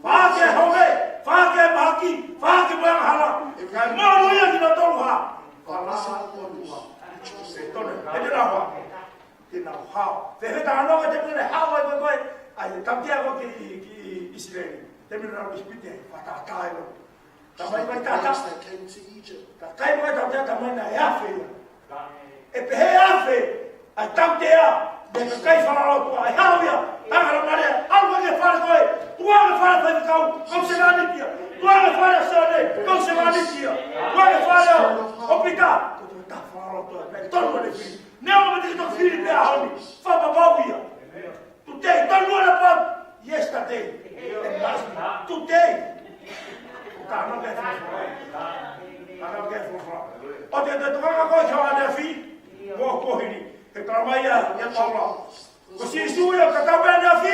Fakaake hove, fakaake mahaki, fakaake mo e angahala. Kae monūʻia kinautolu ʻoku falala ki he ʻOtua. ʻE tonu, ʻe te nau hao. Te nau hao. Fēfē talanoa ko e taimi naʻe hao ai ko ē, ʻa e tautea ko ē ki, ki ʻIsileli. Taimi naʻe nau ʻi ʻIsipite ai, fakatātā ai lo. Tamai mai tata. Those that came to Egypt. Ka kai mai tautea tamai naʻe afe ia. ʻE pehē afe, ʻa e tautea, mei he kakai falala ʻOtua, ʻe hao ia, tangata marea, ʻalu ki he fale ko ē, tuʻu ange fale faifekau, kau sevāniti ia, tuʻu ange fale ʻo Sione, kau sevāniti ia, tuʻu ange fale ʻo, ʻo Pita, ko e tautea falala ʻOtua, naʻe tonu ʻene fili. Neongo me te ke toki fili pē ʻaho ni, fakapapau ia. Today, don't worry about yesterday. And last week. Today. Ka no ke fo. Ka no ke fo. ʻOku te tokanga koe ki he ʻaneafi. Mo ko hili. He tala mai ia, ia Paula. Ko Sīsū ia ka tau ʻaneafi.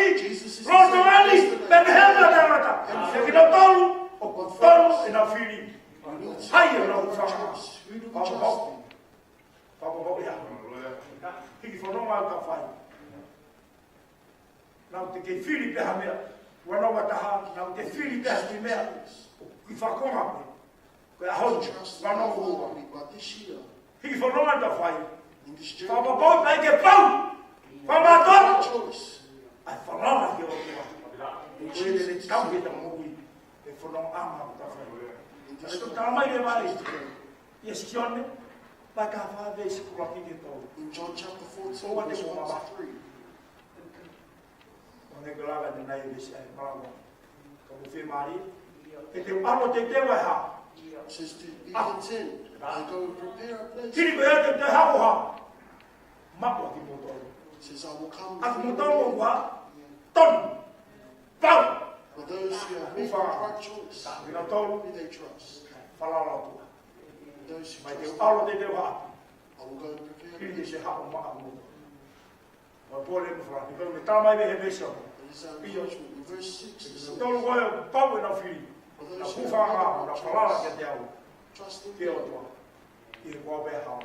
Loto mali, pehē pē ʻa e tangata. He kinautolu, ʻoku tonu ʻenau fili. Hai ʻenau fanga. Papa, papa. Papa, papa, ia. Hiki fononga ʻoku tau fai. Naʻa te kei fili pē ha meʻa. Ua noa ua taha, naʻa te fili pē ha kiʻi meʻa. Ki fakonga pē. Ko e ʻaho ni, ua noa ua ua. Hiki fononga ʻoku tau fai. Fakapapau ʻikai ke pau. Fakamātoato. ʻA e falala ki he ʻOtua. Ko e lele tau ki heʻetau moʻui. ʻE fononga ʻanga ʻoku tau fai. ʻE tau tala mai leva ʻe ʻIa Sione, vahe taha fā veesi ʻuluaki ki he tolu. In John chapter fourteen, ʻOua te verse mo one to mavahe. Three. ʻO ne kalanga ne nai veesi ai, malama. Ka ko e fiemālie, Ke te ʻalu ʻo teuteu ʻa e hā? Says to be content. I go and prepare a place. Hili ko ia te te haʻu ʻo hā? Maʻu ʻa kimoutolu. Says I will come ʻA kimoutolu ʻoku tonu. Pau. For those who have made the right choice, Kinautolu. Who they trust. Falala ʻOtua. Those who Mai te trust ʻalu ʻo teuteu hā? I will go and prepare a place. Hili te te haʻu ʻo maʻu ʻa kimoutolu. Mo pole mo fala, ni kau me tama i he veesi. It is our judgment. In verse six, it says, Tolu ko e pau ʻenau fili. Na kufa nga, na falala kiate au. Trust in me. Ke o tua. I he kua pē hau.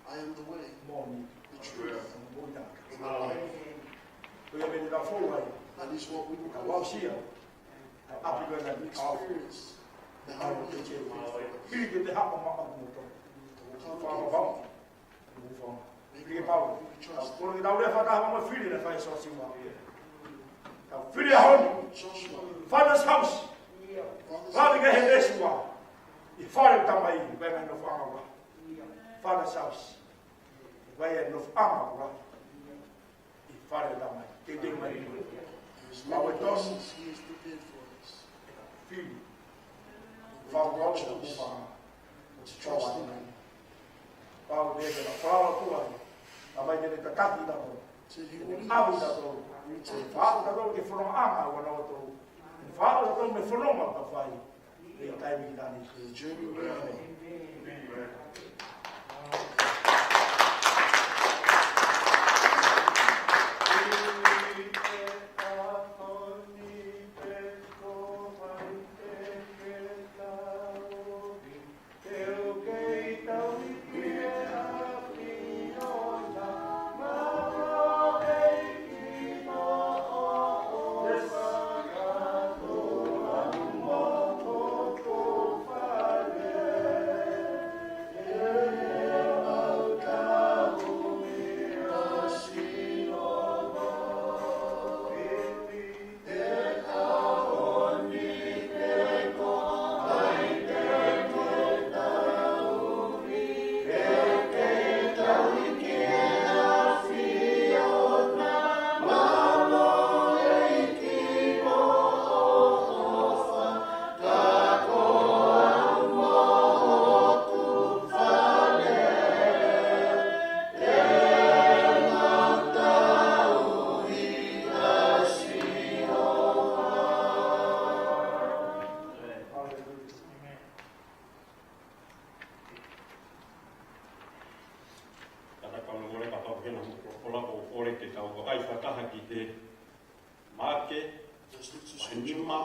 I am the way, mo ni, the truth, mo ni. And the life. Ko ia me ni ka fou ai. That is what we will Ka go wau through. Sia. Ka api ko e na ni kau. Experience the Au happiness te che. Hili ke te hapa ma au mo to. Fa ma pau. Pili ke pau. Ka pulu ke tau lea fakataha mo fili na fai Sosiua. Ka fili a honi. Father's house. Lave ke he Sosiua. ʻI fale tamai, vai mai no fanga wa. Father's house. Vai no fanga wa. ʻI fale tamai. Ke te mai. Mau e tonu. Fili. Fau rocha, fau. Trust in him. Pau ne ke na fala tua. Tamai te ne tataki tatou. Te ne ʻalu tatou. Te ne faʻu tatou ke fononga ʻa wana tatou. Faʻu tatou me fononga ka fai. Mei taimi ki taimi. Amen. Tata kau na mole ka pau hena mo ko kola ko kole ke tau vakai fakataha ki he Maʻake, Just look to vahe scripture. Nima,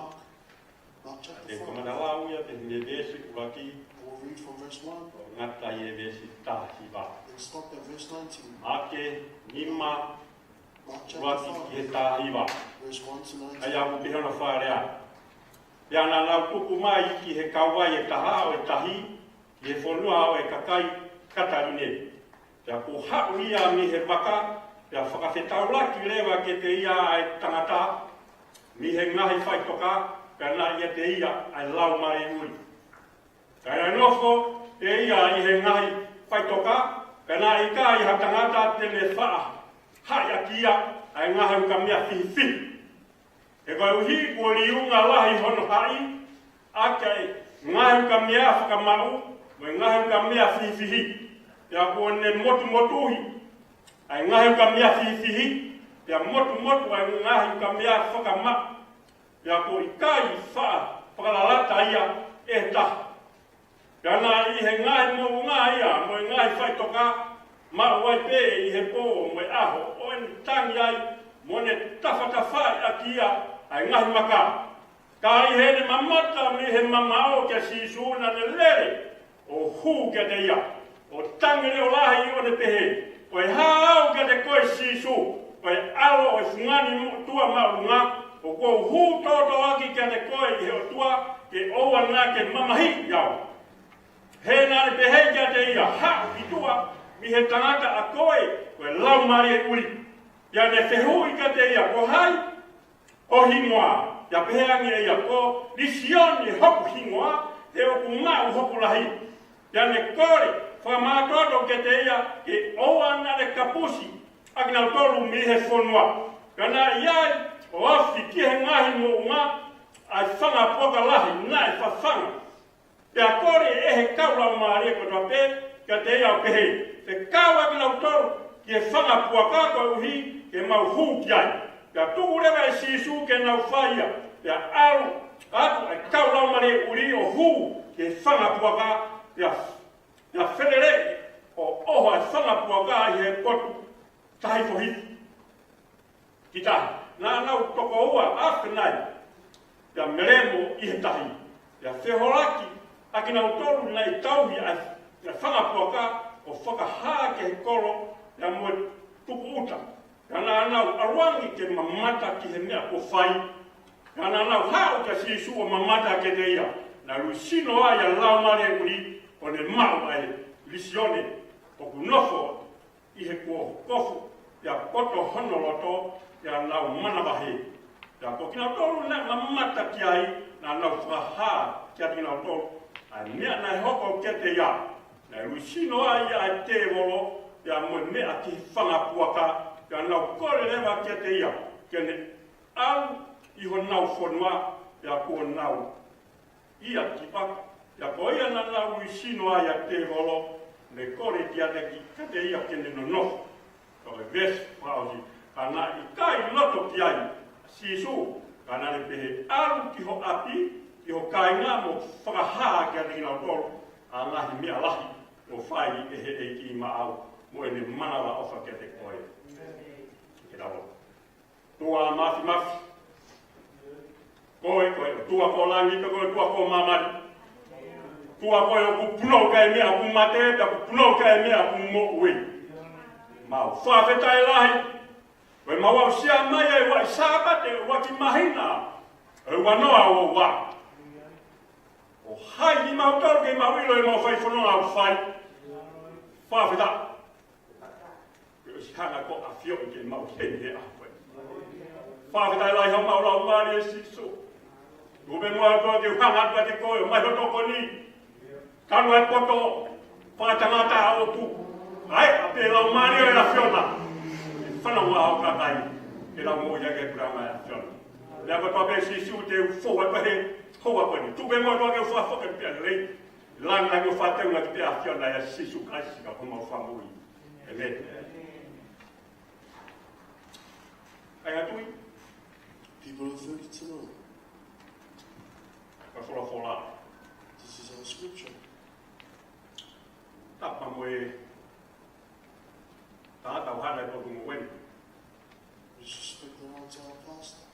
Mark chapter te five. Kamata lau ia te he veesi ʻuluaki, We'll read from verse one ʻo ngata ʻi he veesi taha hiva. And stop at verse nineteen. Maʻake nima, Mark chapter ʻuluaki ki he five, taha hiva. Verse one to nineteen. ʻA ia ʻoku pehē hono fakalea. Pea naʻa nau tuku mai ki he kauvai ʻe taha ʻo e tahi, ki he fonua ʻo e kakai Kataline. Pea kuo haʻu ia mei he vaka, pea fakafetaulaki leva kiate ia ʻa e tangata mei he ngaahi faʻitoka, pea naʻe ʻiate ia ʻa e laumālie ʻuli. Pea naʻe nofo ʻe ia ʻi he ngaahi faʻitoka, pea naʻe ʻikai ha tangata te ne faʻa haʻi ʻaki ia ʻa e ngaahi ukamea fihifihi. He koeʻuhi kuo liunga lahi hono haʻi ʻaki ʻa e ngaahi ukamea fakamaʻu mo e ngaahi ukamea fihifihi. Pea kuo ne motumotuhi ʻa e ngaahi ukamea fihifihi, pea motumotu ʻa e ngaahi ukamea fakamaʻu. Pea kuo ʻikai faʻa fakalalata ia ʻe he taha. Pea naʻe ʻi he ngaahi moʻunga ia mo e ngaahi faʻitoka, maʻu ai pē ʻi he pō mo e ʻaho ʻo ʻene tangi ai, mo ne tafatafaʻi ʻaki ia ʻa e ngaahi maka. Ka ʻi heʻene mamata mei he mamaʻo kia Sīsū naʻa ne lele ʻo hū kiate ia, ʻo tangi leʻo lahi ʻo ne pehē, Ko e hā au kiate koe Sīsū, ko e ʻAlo ʻo e Fungani Moʻotua Māʻolunga, ʻoku ou hū tōtōaki kiate koe ʻi he ʻOtua ke ʻoua naʻa ke mamahiʻi au. He naʻa ne pehē kiate ia, Haʻu ki tuʻa mei he tangata ʻa koe, ko e laumālie ʻuli. Pea ne fehuʻi kiate ia, Ko hai ho hingoa? Pea pehē ange ʻe ia, Ko Lisione hoku hingoa, he ʻoku maʻu hoku lahi. Pea ne kole fakamātoato kiate ia, ke ʻoua naʻa ne kapusi ʻa kinautolu mei he fonua. Pea naʻe ʻi ai ʻo ofi ki he ngaahi moʻunga ʻa e fanga puaka lahi naʻe fafanga. Pea kole ʻe he kau laumālie kotoa pē kiate ia ʻo pehē, fekau ʻa kinautolu ki he fanga puaka koeʻuhi ke mau hū ki ai. Pea tuku leva ʻe Sīsū ke nau fai ia. Pea ʻalu atu ʻa e kau laumālie ʻuli ʻo hū ki he fanga puaka, pea, pea feleleʻi ʻo ʻoho ʻa e fanga puaka ʻi he potu tahi fohifi ki tahi. Naʻa nau toko ua afe nai pea melemo ʻi he tahi. Pea feholaki ʻa kinautolu naʻe tauhi ʻa e fanga puaka ʻo fakahā ki he kolo, pea mo e tuku ʻuta. Pea naʻa nau ʻalu ange ke mamata ki he meʻa kuo fai. Pea naʻa nau haʻu kia Sīsū ʻo mamata kiate ia. Naʻe ui sino ai ʻa e laumālie ʻuli, ʻo ne maʻu ʻa e lisione ʻoku nofo ʻi he kuo kofu, pea poto hono loto, pea nau manavahē. Pea ko kinautolu naʻe mamata ki ai, naʻa nau fakahā kiate kinautolu ʻa e meʻa naʻe hoko kiate ia. Naʻe ui sino ai ʻa e tēvolo, pea mo e meʻa ki he fanga puaka, pea nau kole leva kiate ia ke ne ʻalu ʻi honau fonua, pea kuo nau ia ki paka. Pea ko ia naʻa nau ui sino ai ʻa e tēvolo, ne kole kiate ki, kiate ia ke ne nonofo. Ko e veesi fakaʻosi, ka naʻe ʻikai loto ki ai ʻa Sīsū, ka naʻa ne pehē, ʻalu ki ho ʻapi, ki ho kāinga mo fakahā kiate kinautolu ʻa e ngaahi meʻa lahi kuo fai ʻe he ʻEiki maʻau, mo ʻene manavaʻofa kiate koe. Ke tau lotu. ʻOtua Māfimafi. Ko e, ko e ʻOtua ko langi, ko e ʻOtua ko māmani. ʻOtua ko e ʻoku punou ki ai e meʻa ʻoku mate, pea ʻoku punou ki ai e meʻa ʻoku moʻui. Mau fakafetaʻi lahi. Ko e mau aʻusia mai e ua ʻi Sāpate, ua ki māhina, e ua noa ua ua. ʻO hai kimautolu ke mau ʻilo e mau fai fononga ʻoku fai. Fakafetaʻi. Ke ʻosi hanga ko ʻAfio ke mau heni he ʻaho ko eni. Fakafetaʻi lahi homau laumālie ʻe Sīsū. Tuku pē muʻa ʻOtua ke u hanga atu kiate koe ʻo mai ho tokoni. Kanu e poto, fakatangata ʻa ʻOtua. ʻAi, ʻa pē laumālie ʻo e ʻAfiona. Fanongo ʻa ho kakai, ke nau moʻui ʻaki e puleʻanga ʻo e ʻAfiona. Lea kotoa pē Sīsū te u fou atu he houa ko eni. Tuku pē muʻa ʻOtua ke u fakafoki pea lei. Langa ke u fakateunga ki pē ʻAfiona ʻia Sīsū Kalaisi ko homau Fakamoʻui. ʻĒmeni. Kāinga tui. People of Thirty tonight. Ko e folofola. This is our scripture. Tapu mo e tangata ʻoku hana ʻi he potu mo eni. With respect and honor to our pastor.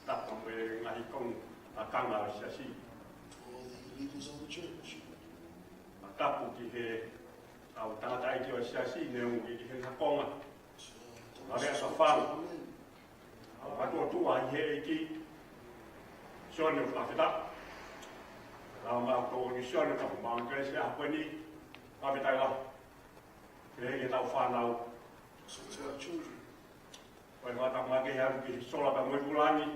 Tapu mo e ngaahi konga ʻa e kau ʻa e siasi. To all the leaders of the church. Tapu ki he kau tangataʻeiki ʻo e siasi, ne u ki he ngaahi konga. So, ʻa e ʻatā fānau. Amen. ʻA e kau tuʻa ʻi he ʻEiki. Sione ʻo fakafetaʻi. Lau mau ko ni Sione ka pumanga ke se a ko ni. Fakafetaʻi la. Ke he ke tau fānau. So to our children. Ko e mata ma ke haru ki sola ka mo e kulangi.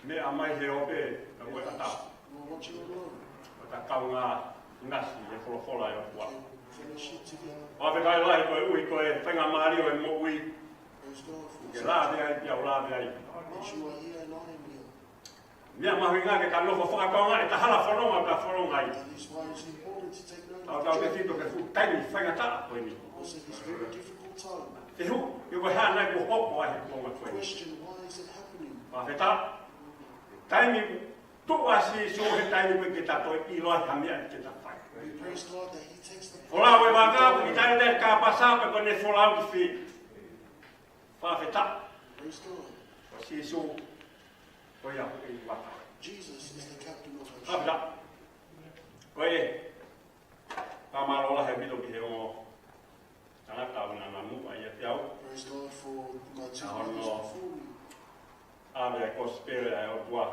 Meʻa mai he ope, ka mo e ʻatā. We're watching online. Ko e ta kaungā ngasi e folofola ʻa e ʻOtua. Fellowship together. Fakafetaʻi lahi koeʻuhi ko e faingamālie ʻo e moʻui. Praise God for this. Ke lave ai, pea u lave ai. That you are here and I am here. Meʻa mahuʻinga ke ta nofo fakakaungā ʻeta hala fononga ʻoku ta fononga ai. That is why it's important to take note of the journey. Tautefito ki he fuʻu taimi faingataʻa ko eni. Because it is a very difficult time. Te u fehuʻi, ko e hā nai kuo hoko ai he kuonga ko eni. Question, why is it happening? Fakafetaʻi. Taimi tuʻu ʻa Sīsū he taimi ko ē ke ta toe ʻilo ai ha meʻa ke ta fai. We praise God that he takes the Folau e vaka, ʻoku ʻikai te ka pasa pe ko ʻene folau ki fē. Fakafetaʻi. Praise God. Ko Sīsū, ko ia ʻoku ʻi vaka. Jesus is the captain of our ship. Fakafetaʻi. Ko e, ka mālō lahi ʻaupito ki he ongo tangata ʻoku na namu ai ʻiate au. Praise God for my two brothers before me. ʻAve e kosipeli ʻa e ʻOtua.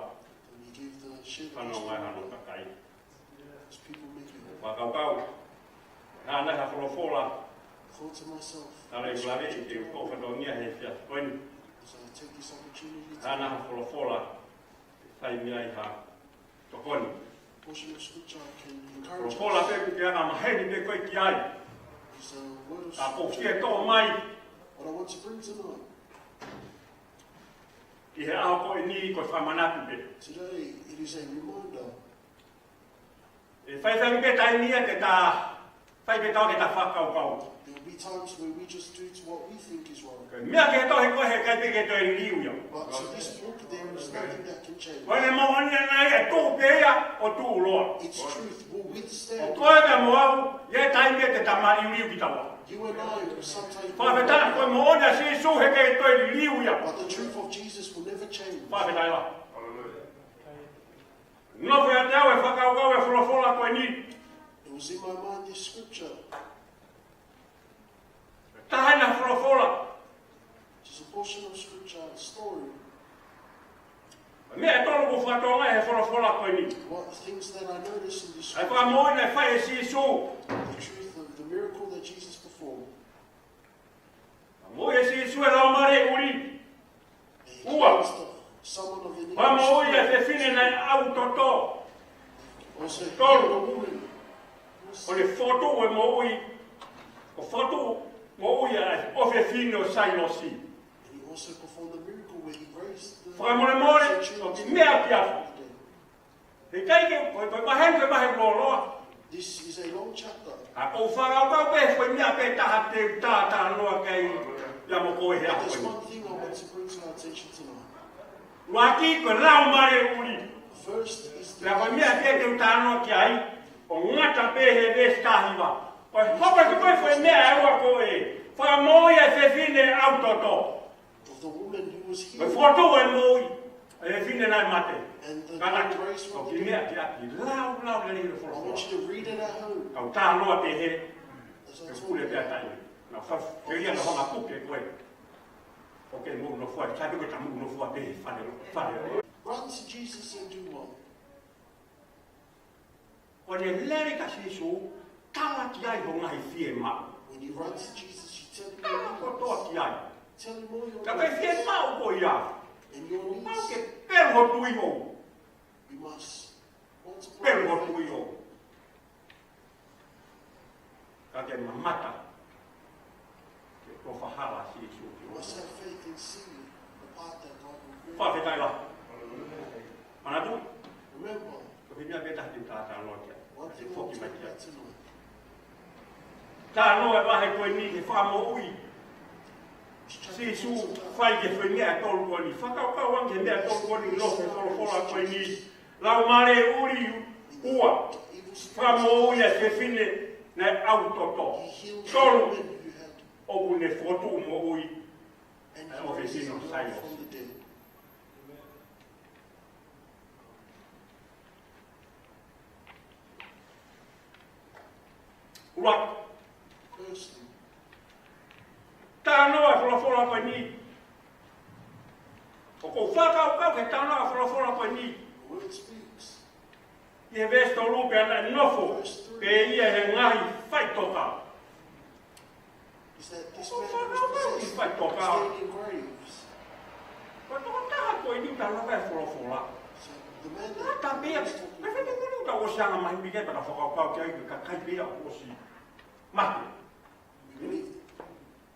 And he gave the shepherd. Fanongo ai hano kakai. As people make it. Fakakaukau. Naʻa nai ha folofola. Thought to myself. Naʻa nai lave i te uko fatongia he fia koeni. So I take this opportunity to Naʻa nai ha folofola. Fai mei ai ha tokoni. Portion of scripture can encourage us. Folofola pē ʻoku ke anga maheni pē koe ki ai. It's a word of Ka ko scripture. Fie tō mai. What I want to bring tonight. Ki ʻI he ʻaho ko eni ko e fakamanatu pē. Today, it is a reminder. ʻE fai fai pē taimi ia ke ta, fai pē tau ke ta fakakaukau. There will be times where we just do to what we think is wrong. Ko e meʻa ki he tohi ko ē he ʻikai pē ke toe liliu ia. But to this book, there is nothing that can change. Ko ʻene moʻoni ʻana ia, tuʻu pē ia ʻo tuʻuloa. Its truth will withstand. ʻO koe pea mo au, ʻi he taimi ia te ta māliuliu kitaua. You and I sometimes. Fakafetaʻi ko e moʻoni ʻa Sīsū he ʻikai toe liliu ia. But the truth of Jesus will never change. Fakafetaʻi la. Nofo ʻiate au e fakakaukau e folofola ko eni. It was in my mind, this scripture. Taha ʻena folofola. Just a portion of scripture, story. Meʻa ʻe tolu ʻoku ou fakatokangaʻi he folofola ko eni. What things that I noticed in this scripture. ʻA e fakamoʻoni naʻe fai ʻe Sīsū. The truth of the miracle that Jesus performed. Moʻui ʻe Sīsū e laumālie ʻuli. Ua. Fakamoʻui e fefine naʻe ʻau toto. Tolu. Ko ʻene fokotuʻu e moʻui. Ko e fokotuʻu moʻui ʻa e ʻofefine ʻo Sailosi. Fakamolemole, ʻoku meʻa ki ai. He ʻikai ke, ko, ko e vahe, ko e vahe lōloa. This is a long chapter. ʻA, ʻoku ou fakakaukau pē, ko e meʻa pē taha te u talanoa ki ai, ia mo koe he ʻaho ni. There's one thing I want to bring to our attention tonight. ʻUluaki, ko e laumālie ʻuli. First is the. Pea ko e meʻa pē te u talanoa ki ai, ʻoku ngata pē he veesi taha hiva. Ko e hoko atu ko ē, ko e meʻa ʻe ua ko ē. Fakamoʻui e fefine ʻau toto. Of the woman who was healed. Ko e fokotuʻu e moʻui e fefine naʻe mate. And the great race from the dead. Ka naʻe ʻikai ke ʻi ai ha lau, lau lelei he folofola. I want you to read it at home. Kau talanoa pē he. As I told you. Pule pē ʻa taʻi. Naʻa ku fai, ke ia na honga puke ko ē. ʻOku ke moʻunofo ai, sai pē ko e ta moʻunofo ai pē he fale, fale. Run to Jesus and do what? ʻO ne lele kia Sīsū, tala ki ai hoʻo ngaahi fiemaʻu. When you run to Jesus, you tell him your needs. Tala kotoa ki ai. Tell him all your needs. Ka ko e fiemaʻu ko ia. And your needs. Pau ke pelu ho tui ʻoʻou. You must multiply your faith. Pelu ho tui ʻoʻou. Ka ke mamata ki he tofa hala ʻa Sīsū. You must have faith and see the part that God will bring. Fakafetaʻi la. Manatu? Remember. Ko e meʻa pē taha te u talanoa ki ai. One thing I want to talk about tonight. Talanoa e vahe ko eni he fakamoʻui. Sīsū fai ki he foʻi meʻa ʻe tolu ko eni. Fakakaukau ange ki he meʻa ʻe tolu ko eni, nofo he folofola ko eni. Laumālie ʻuli, ua. Fakamoʻui e fefine naʻe ʻau toto. Tolu. ʻOku ne fokotuʻu moʻui ʻa e ʻofefine ʻo Sailosi. ʻUluaki. Talanoa e folofola ko eni. ʻOku ou fakakaukau ki he talanoa e folofola ko eni. ʻI he veesi tolu pea naʻe nofo pē ia he ngaahi faʻitoka. Is that this man was possessed, stayed in graves. Ko e tokotaha ko eni ʻoku talanoa ki ai e folofola. So the man that. Ka ta pea, ka fete kunu ka ʻosi anga mai mike ka ta fakakaukau ki ai ka kai pea ʻosi mate. We believe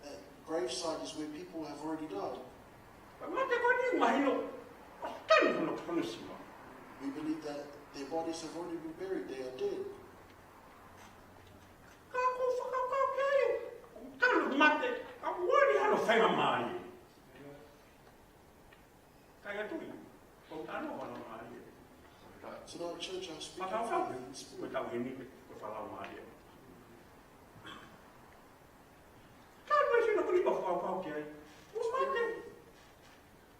that gravesite is where people have already died. Mate ko eni mahino, ʻoku tanu hono, hono siva. We believe that their bodies have already been buried, they are dead. Ka ʻoku ou fakakaukau ki ai, ʻoku tanu mate, ka ʻoku ʻi ai hano faingamālie. Ka ia tui, ʻoku tanu faingamālie. To the church, I speak in faith in spirit. Fakakaukau, ko e tau heni, ko e fakalaumālie. Ka ʻoku ʻi ai sino kuni ʻoku fakakaukau ki ai. ʻOku mate.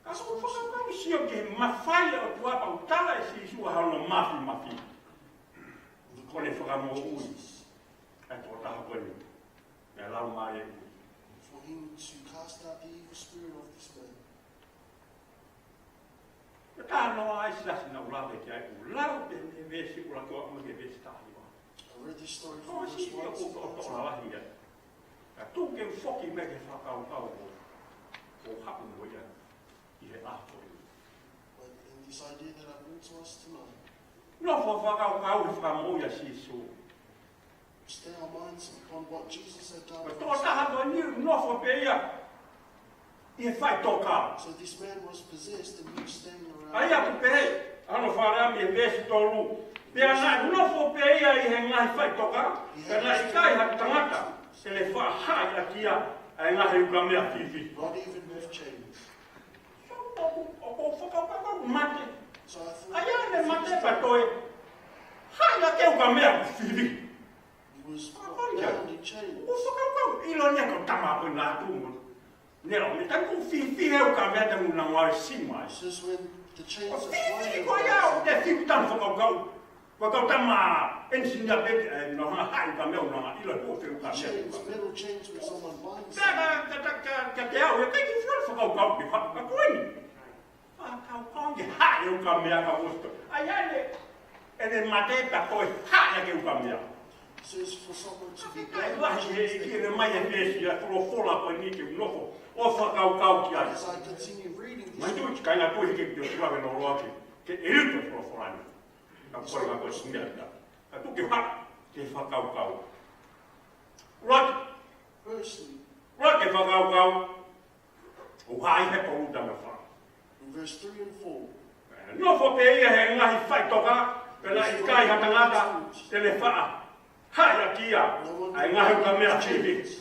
Ka ʻoku ou fakakaukau sio ki he mafai ʻa e ʻOtua pea ʻoku tala ʻe Sīsū ʻa hono mafimafi. Ko ʻene fakamoʻui ʻa e tokotaha ko eni. Mei he laumālie. For him to cast out the evil spirit of this man. Ko e talanoa ʻa e siasi naʻa ku lave ki ai, ʻoku lau pē mei he veesi ʻuluaki ʻo aʻu mai ki he veesi taha hiva. I read this story from verse one to verse. Ko e siasi ʻoku ou toʻo lalahi ai. Ka tuku ke u foki mai ki he fakakaukau ʻoku ou haʻu mo ia ʻi he ʻaho ni. But in this idea that I bring to us tonight, nofo fakakaukau he fakamoʻui ʻa Sīsū. Stay our minds upon what Jesus had done for us. Ko e tokotaha ko eni ʻoku nofo pē ia. ʻi he faʻitoka. So this man was possessed and he was standing around. ʻA ia ʻoku pehē, ʻa hono fāreʻi ʻe he veesi tolu. Pea naʻe nofo pē ia ʻi he ngaahi faʻitoka, pea naʻe ʻikai ha tangata te ne faʻa haʻi ʻaki ia ʻa e ngaahi ukamea fihifihi. Not even with chains. So, ʻoku, ʻoku ou fakakaukau ʻoku mate. So I thought ʻA ia ʻene mate pea toe haʻi ʻaki e ukamea fihifihi. He was bound in chains. ʻOku ou fakakaukau, ʻilo ʻeni ko e tama ko ē naʻa tuʻu mo. Ne lo me taku fihifihi e ukamea tamu na ngāue sima. It's just when the chains ʻO are fihifihi winding ko ia, ʻo te fihifihi tanu fakakaukau. Ko e kau tama ʻenisinia pē, ʻe, nau hanga haʻi ukamea ʻo nau hanga ʻilo ʻoku ʻi ai e ukamea. Chains, metal chains when someone binds Pea them. ka, ka, ka, ka, ka te au, ʻe ʻikai ke fiu fakakaukau, ke fakakaukau eni. Fakakaukau ke haʻi e ukamea ka uosto. ʻA ia ʻene, ʻene mate pea toe haʻi ʻaki e ukamea. It says for someone to be Kai bound lahi he in chains, ʻEiki they ʻene mai e veesi ʻa e folofola ko eni ke u nofo ʻo fakakaukau ki ai. As I continue reading Mai this, tu, kai ngā tui ke te tua ke nō loa ke, ke ʻeluta folofola ni. Ka kore ngā kore sumia ta. Ka tu ke haʻi, ke fakakaukau. Loa ke, firstly, loa ke fakakaukau. ʻO haʻi he tolu taha mo e fā. in verse three and four, Nofo pē ia he ngaahi faʻitoka, pea naʻe ʻikai ha tangata te ne faʻa haʻi ʻaki ia ʻa e ngaahi ukamea fihifihi.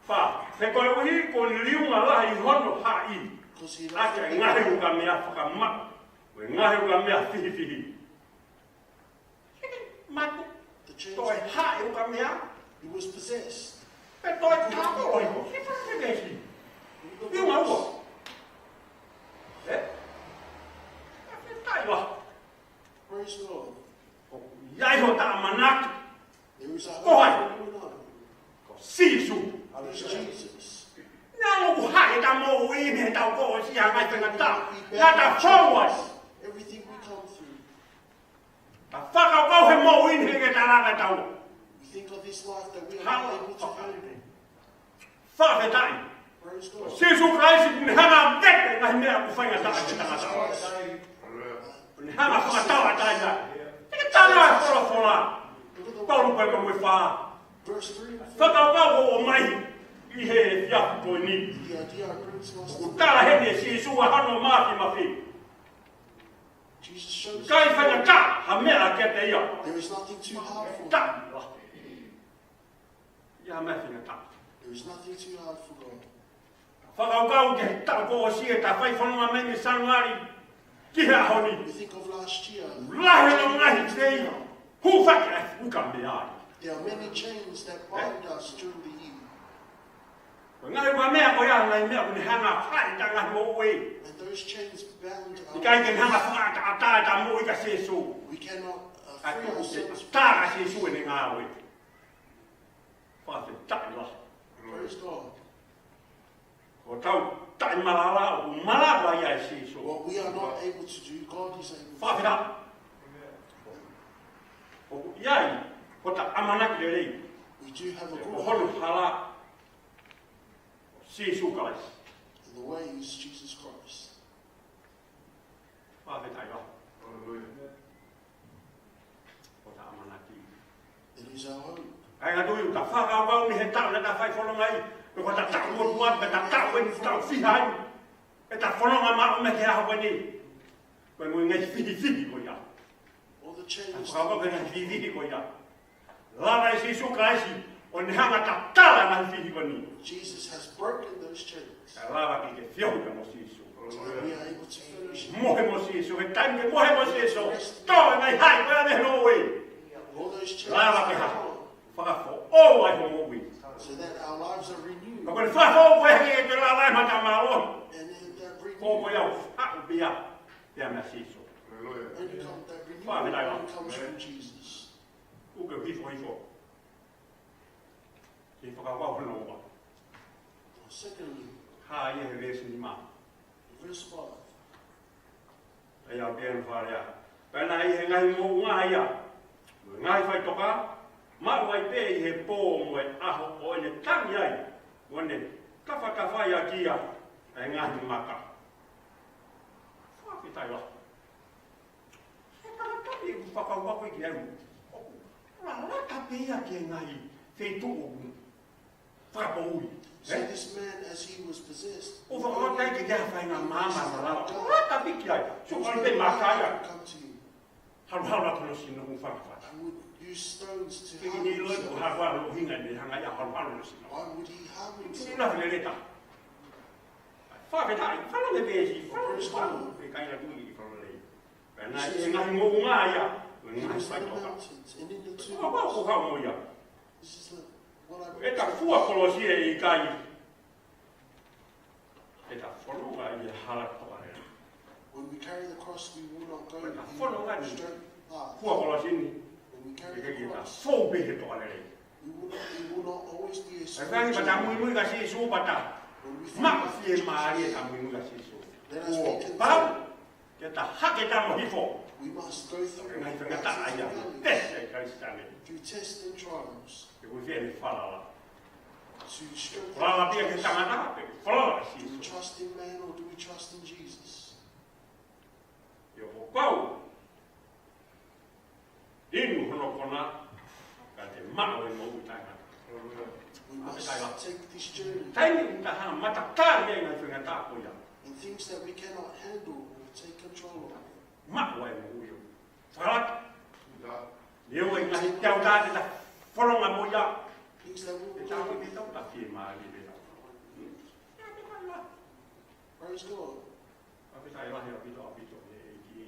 Fā, he koeʻuhi ko e liunga lahi hono haʻi ʻaki e ngaahi ukamea fakamaʻa, mo e ngaahi ukamea fihifihi. Mate, the chains toe haʻi e ukamea, he was possessed. pea toe tāpolo ʻi he fā se veesi. Liunga ua. ʻE? Ka fetaʻi la. Praise God. ʻOku ʻi ai hota ʻamanaki. There is a Ko hai? hope for you and I. Ko Sīsū. There's Jesus. Naʻa ʻoku haʻi ʻeta moʻui ni he tau ko o si a ngai fenga ta. Ngata fou ai. Everything we come through, Ta fakakaukau he moʻui ni he ke talanga tau. we think of this life that we are not able to handle. Fakafetaʻi. Praise God. Sīsū Kalaisi ʻoku ne hanga vete ngaahi meʻa ʻoku faingataʻa ki he tangata. ʻOku ne hanga fakatau ʻa taina. He ke tala e folofola. Tolu pē mo e fā. Verse three and four. Fakakaukau ʻo mai ʻi he efiafi ko eni. The idea brings us ʻOku tala heni ʻe Sīsū ʻa hono mafimafi. Jesus shows ʻIkai faingataʻa ha meʻa kiate ia. There is nothing too hard for Ta. God. Ia meʻa faingataʻa. There is nothing too hard for God. Fakakaukau ki he taʻu kuo ʻosi ʻeta fai fononga mai mei Sānuali ki he ʻaho ni. We think of last year. Lahi hono ngaahi tei. Hūfaki ʻa e ukamea. There are many chains that bind us during the year. Ko e ngaahi ukamea ko ia, ngaahi meʻa ʻoku ne hanga haʻi ʻeta ngaahi moʻui. And those chains bound our ʻIkai ke ne hanga lives. fakataʻataʻa ʻeta moʻui kia Sīsū. We cannot uh, Ka free ko e ourselves. tā kia Sīsū ʻene ngāue. Fakafetaʻi lahi. Praise God. Ko ʻetau taʻemalava, ʻoku malava ia ʻe Sīsū. What we are not able to do, God is able to do. Fakafetaʻi. ʻOku ʻi ai hota ʻamanaki lelei. We do have a Ko good hono hope hala ʻo Sīsū Kalaisi. in the way is Jesus Christ. Fakafetaʻi lahi. Hota ʻamanaki. It is our hope. ʻA ia ʻoku ta fakakaukau ni he taʻu naʻa ta fai fononga ai. Ko ʻeta taʻu motuʻa, ko ʻeta taʻu eni, taʻu fiha ai. ʻEta fononga maʻu mei he ʻaho ko eni. Ko e ngaahi fihifihi ko ia. All the chains. Fakakaukau ki he ngaahi fihifihi ko ia. Lava ʻe Sīsū Kalaisi ʻo ne hanga tatala e ngaahi fihifihi ko eni. Jesus has broken those chains. Ka lava ke ke feohi mo Sīsū. We are able to fellowship. Mohe mo Sīsū, he taimi ke mohe mo Sīsū. Tō e ngaahi haʻi ko ia mei hoʻo moʻui. All those chains Lava ke are ha. gone. Fakafoʻou ai hoʻo moʻui. So that our lives are renewed. Ka ko e fakafoʻou ko ē ke ke lava ai mata mālohi. And in that Ko ko renewal, ia ʻoku haʻu pē ia, pea mei a Sīsū. and you come, that renewal Why would I only not? Comes from Jesus. ʻOku ke hifo hifo. Ke fakakaukau hono ua. Secondly, Hā ia he veesi nima. Verse five. ʻA ia ʻoku pehē hono fakalea. Pea naʻe ʻi he ngaahi moʻunga ia, mo e ngaahi faʻitoka, maʻu ai pē ʻi he pō mo e ʻaho ʻo ʻene tangi ai, mo ʻene tafatafai ʻaki ia ʻa e ngaahi maka. Fakafetaʻi lahi. He tangata ʻoku fakakaukau ki ai. ʻOku lalata pē ia ki he ngaahi feituʻu ʻoku Fakapoʻuli. So this man, as he was possessed, ʻOku fakakaukau ki he faʻahinga maama malava. Lata piki ai. Sio ko e pē maka ia. Come to you. Haluhalu atu hono sino ʻo fakafata. He would use stones to harm himself. Ke ke ʻilo ʻoku hā ko e ʻuhinga ʻene hanga ia ʻo haluhalu hono sino. Why would he harm himself? Ke ke ʻilo ʻa e leleta. Fakafetaʻi, fala me pēsi, fala me pau, ʻikai na tui ki fala lei. Pea naʻe ʻi he ngaahi moʻunga ia, ʻi he ngaahi faʻitoka. Ko e hā ʻoku hā mo ia. This is the, what I ʻEta fua kolosi ʻe ʻikai. ʻEta fononga ʻi he hala tokalelei. When we carry the cross, we will not go in a straight path. Fua kolosi ni. When we carry the cross, ʻEta fou pē he tokalelei. We will not, it will not always be a spiritual thing. Pea fai ni pata muimui kia Sīsū pata. When we think of Jesus, maʻu fiemālie ʻeta muimui kia Sīsū. Let us be content. Kuo pau ke ta hake ʻeta moʻui hifo. We must go through the valley, ngaahi faingataʻa ia, pehē ʻa e Kalisitiane. Through tests and trials. Ke ui fie ni falala. To strengthen ourselves. Falala pē ki he tangata, pe falala ki Sīsū. Do we trust in man or do we trust in Jesus? ʻIo, kuo pau inu hono kona, ka te maʻu e moʻui taʻengata. We must take this journey. Taimi ʻoku ta hanga ʻo matakali ai e ngaahi faingataʻa ko ia. In things that we cannot handle or take control of. Maʻu ai e moʻui ʻo fakalata. Neongo e ngaahi teuteu te ta fononga mo ia. Things that we will go through. Ke tau, ke tau ta fiemālie, ke tau. Ia, ke tau. Praise God. Fakafetaʻi lahi ʻaupito, ʻaupito, ʻe ʻEiki,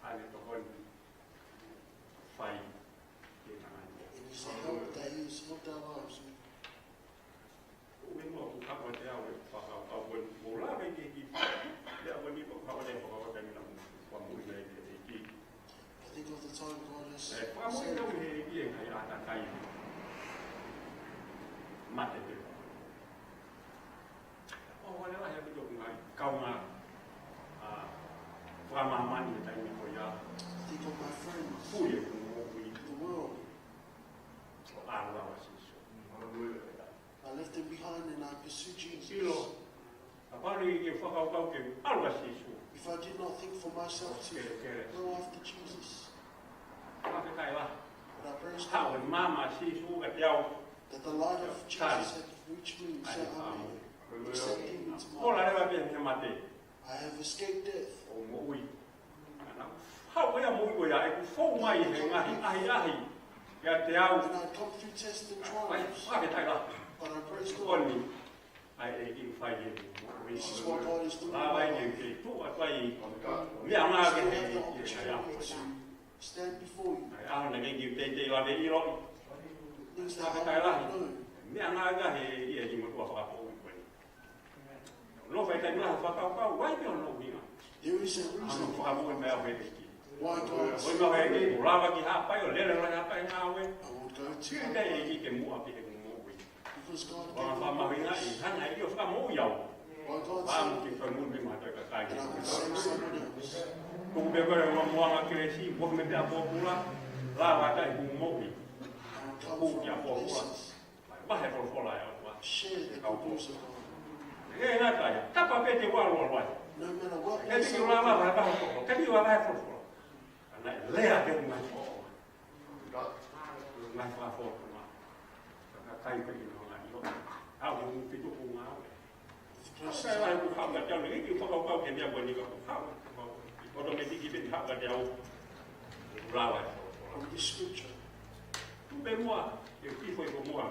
ʻa e tokoni fai ke tangani. It is a help that he has helped our lives with. ʻOku ou meʻa ʻoku kapa te au e fakakaukau ko eni, ʻoku ou lave ki he ʻEiki, ʻa ia ko eni ʻoku ou kapa te au e fakakaukau ko eni naʻa mo, ʻoku ou moʻui ai ki he ʻEiki. I think of the time God has saved me. ʻE, fakamoʻoni au ʻe he ʻEiki ʻi he ngaahi ʻātakai. Mate pē. ʻOku ou lave lahi ʻaupito ki he ngaahi kaungā, ʻa, fakamāmani he taimi ko ia. Think of my friends. Fuli ʻeku moʻui. The world. ʻO ʻalu au ʻia Sīsū. I left them behind and I pursued Jesus. ʻIlo, kapau naʻe ʻikai ke u fakakaukau ke u ʻalu ʻia Sīsū. If I did not think for myself to go after Jesus. Ke, ke. Fakafetaʻi lahi. But I praise God. Haʻu e maama ʻa Sīsū kiate au. That the light of Jesus had reached me, so I accepted him into my life. Ko e lava pē mei he mate. I have escaped death. ʻO moʻui. Naʻa ku haʻu ia moʻui ko ia, ʻeku fou mai he ngaahi ʻahiʻahi kiate au. And I come through tests and trials. Fakafetaʻi lahi. But I praise God. Ko eni, ʻa e ʻEiki ʻoku fai ʻeku moʻui. This is what God is doing in my life. Lava ai ke u tuʻu atu ai. Meʻa ngā ke he ʻEiki ʻe ʻi ai au. Stand before you. ʻA e ʻaho naʻe ʻikai ke u teitei lava ʻiloʻi. Things that I don't know. Fakafetaʻi lahi. Meʻa ngā ke he ʻEiki ʻi he motuʻa fakapoʻuli ko eni. Nofo ai taimi lahi ʻo fakakaukau, ʻoku ʻi ai pē hono ʻuhinga. There is a reason. Hono fakamoʻoni mai au ʻe he ʻEiki. Why God. ʻOi mai ʻe he ʻEiki, ʻoku lava ke u haʻu pē ʻo lele lahi ʻi he ngāue. I would go to my work. Sio ki he ʻEiki ke muʻa pē he moʻui. Because God gave me purpose. ʻOku ou fakamahuʻingaʻi, hanga ʻe ia ʻo fakamoʻui au. Why God saved me. Pea mo ke fai moʻoni mo ha toe kakai. And I would save someone else. Tuku pē ko e moʻunga kelesi, mo me pē ʻa pōpula, lava ʻa e moʻui. I would come from places. Vahe e folofola ʻa e ʻOtua. Share the good news of God. ʻE ngata ai, tapa pē te u ʻalu ai. No matter what may seem. Ke te u lava, vahe, vahe folofola. Ke te u lava, vahe folofola. Ka naʻe lea pē ngaahi folofola. Ngaahi folofola. Ka kai pē ki he ngaahi ʻilo. Au he ʻuhi pito ko ngā. Sai, ʻoku haʻu kiate au, ʻikai ke u fakakaukau ki he meʻa ko eni ka ʻoku haʻu. ʻOtometiki pē haʻu kiate au. ʻOku lava e folofola. Of the scripture. Tuku pē muʻa, ke u hifo ʻi hoʻo moʻunga.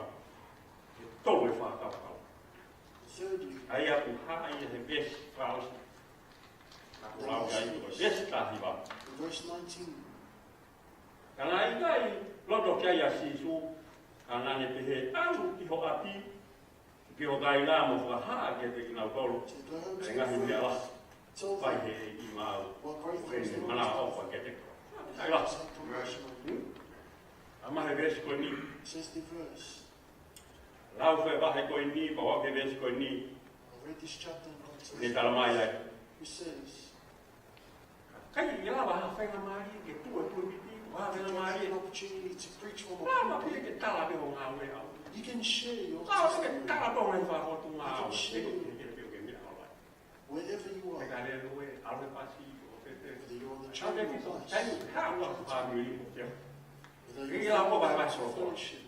Ke tau e fakakaukau. Thirdly, ʻa ia ʻoku hā ia he veesi fakaʻosi. Naʻa ku lau ki ai ko e veesi taha hiva. Verse nineteen. Ka naʻe ʻikai loto ki ai ʻa Sīsū, ka naʻa ne pehē, ʻalu ki ho ʻapi, ki ho kaila mo fakahā kiate kinautolu ʻa e ngaahi meʻa lahi ʻoku fai ʻe he ʻEiki maʻau, ʻo ʻene manavaʻofa kiate koe. Kaila. Hmm? ʻA mai he veesi ko eni. Says the verse. Lau e vahe ko eni, pea lau e veesi ko eni. I read this chapter and God says, ne talamai ai. He says, ʻikai ke lava ha faingamālie ke tuʻu e tuʻi piti, ha faingamālie. If you get an opportunity to preach from a pulpit, lava pē ke tala pē hoʻo ngāue ʻaʻau. You can share your testimony. Lava pē ke tala pē hoʻo ngaahi fakafotunga ʻaʻau. You can share. Ke, ke, ke, ke, ke meʻa ʻaʻau. Wherever you are. Whether you're on the train or bus. Whether you're in fellowship.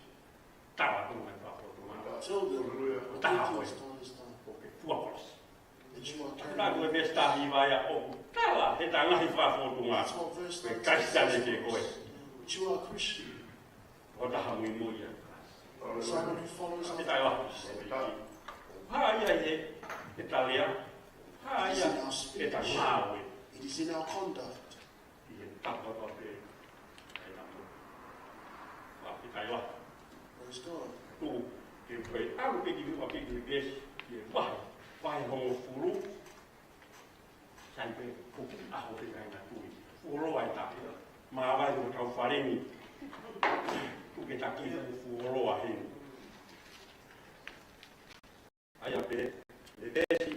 Tala pē hoʻo ngaahi fakafotunga. Tell them, "What you think is done is done." Ko e fua kolosi. That you are carrying. Ka ko e veesi taha hiva ia ʻoku tala he ʻeta ngaahi fakafōtunga. That's what verse thirteen says. Ko e Kalisitiane pē koe. That you are a Christian. Ko e taha muimui ia. Someone who follows after Christ. Hā ia he, he tala. Hā ia he ngāue. It is in our speech. It is in our conduct. ʻI he tapa pē ʻa e namo. Fakafetaʻi. Praise God. Tuku ke toe ʻalu pē ki muʻa pē ki he veesi, ki he vahe, vahe hongofulu. Sai pē, ko e ʻaho pē ʻa e ngaahi tui. Fuoloa e taʻu. Māvae hotau fale ni. Tuku ke taki fuoloa heni. ʻA ia pē, ʻi he veesi,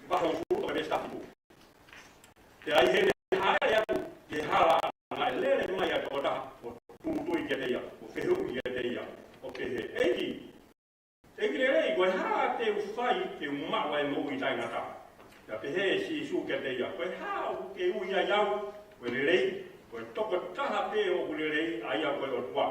vahe hongofulu ʻo e veesi taha fitu. Pea ʻi heʻene hāʻele atu ki he hala naʻe lele mai ʻa e tokotaha ʻo tūtui kiate ia, ʻo fehuʻi kiate ia, ʻo pehē, ʻEiki, ʻEiki lelei, ko e hā te u fai ke u maʻu ʻa e moʻui taʻengata? Pea pehē ʻe Sīsū kiate ia, Ko e hā ʻoku ke ui ai au ko e lelei? Ko e tokotaha pē ʻoku lelei, ʻa ia ko e ʻOtua.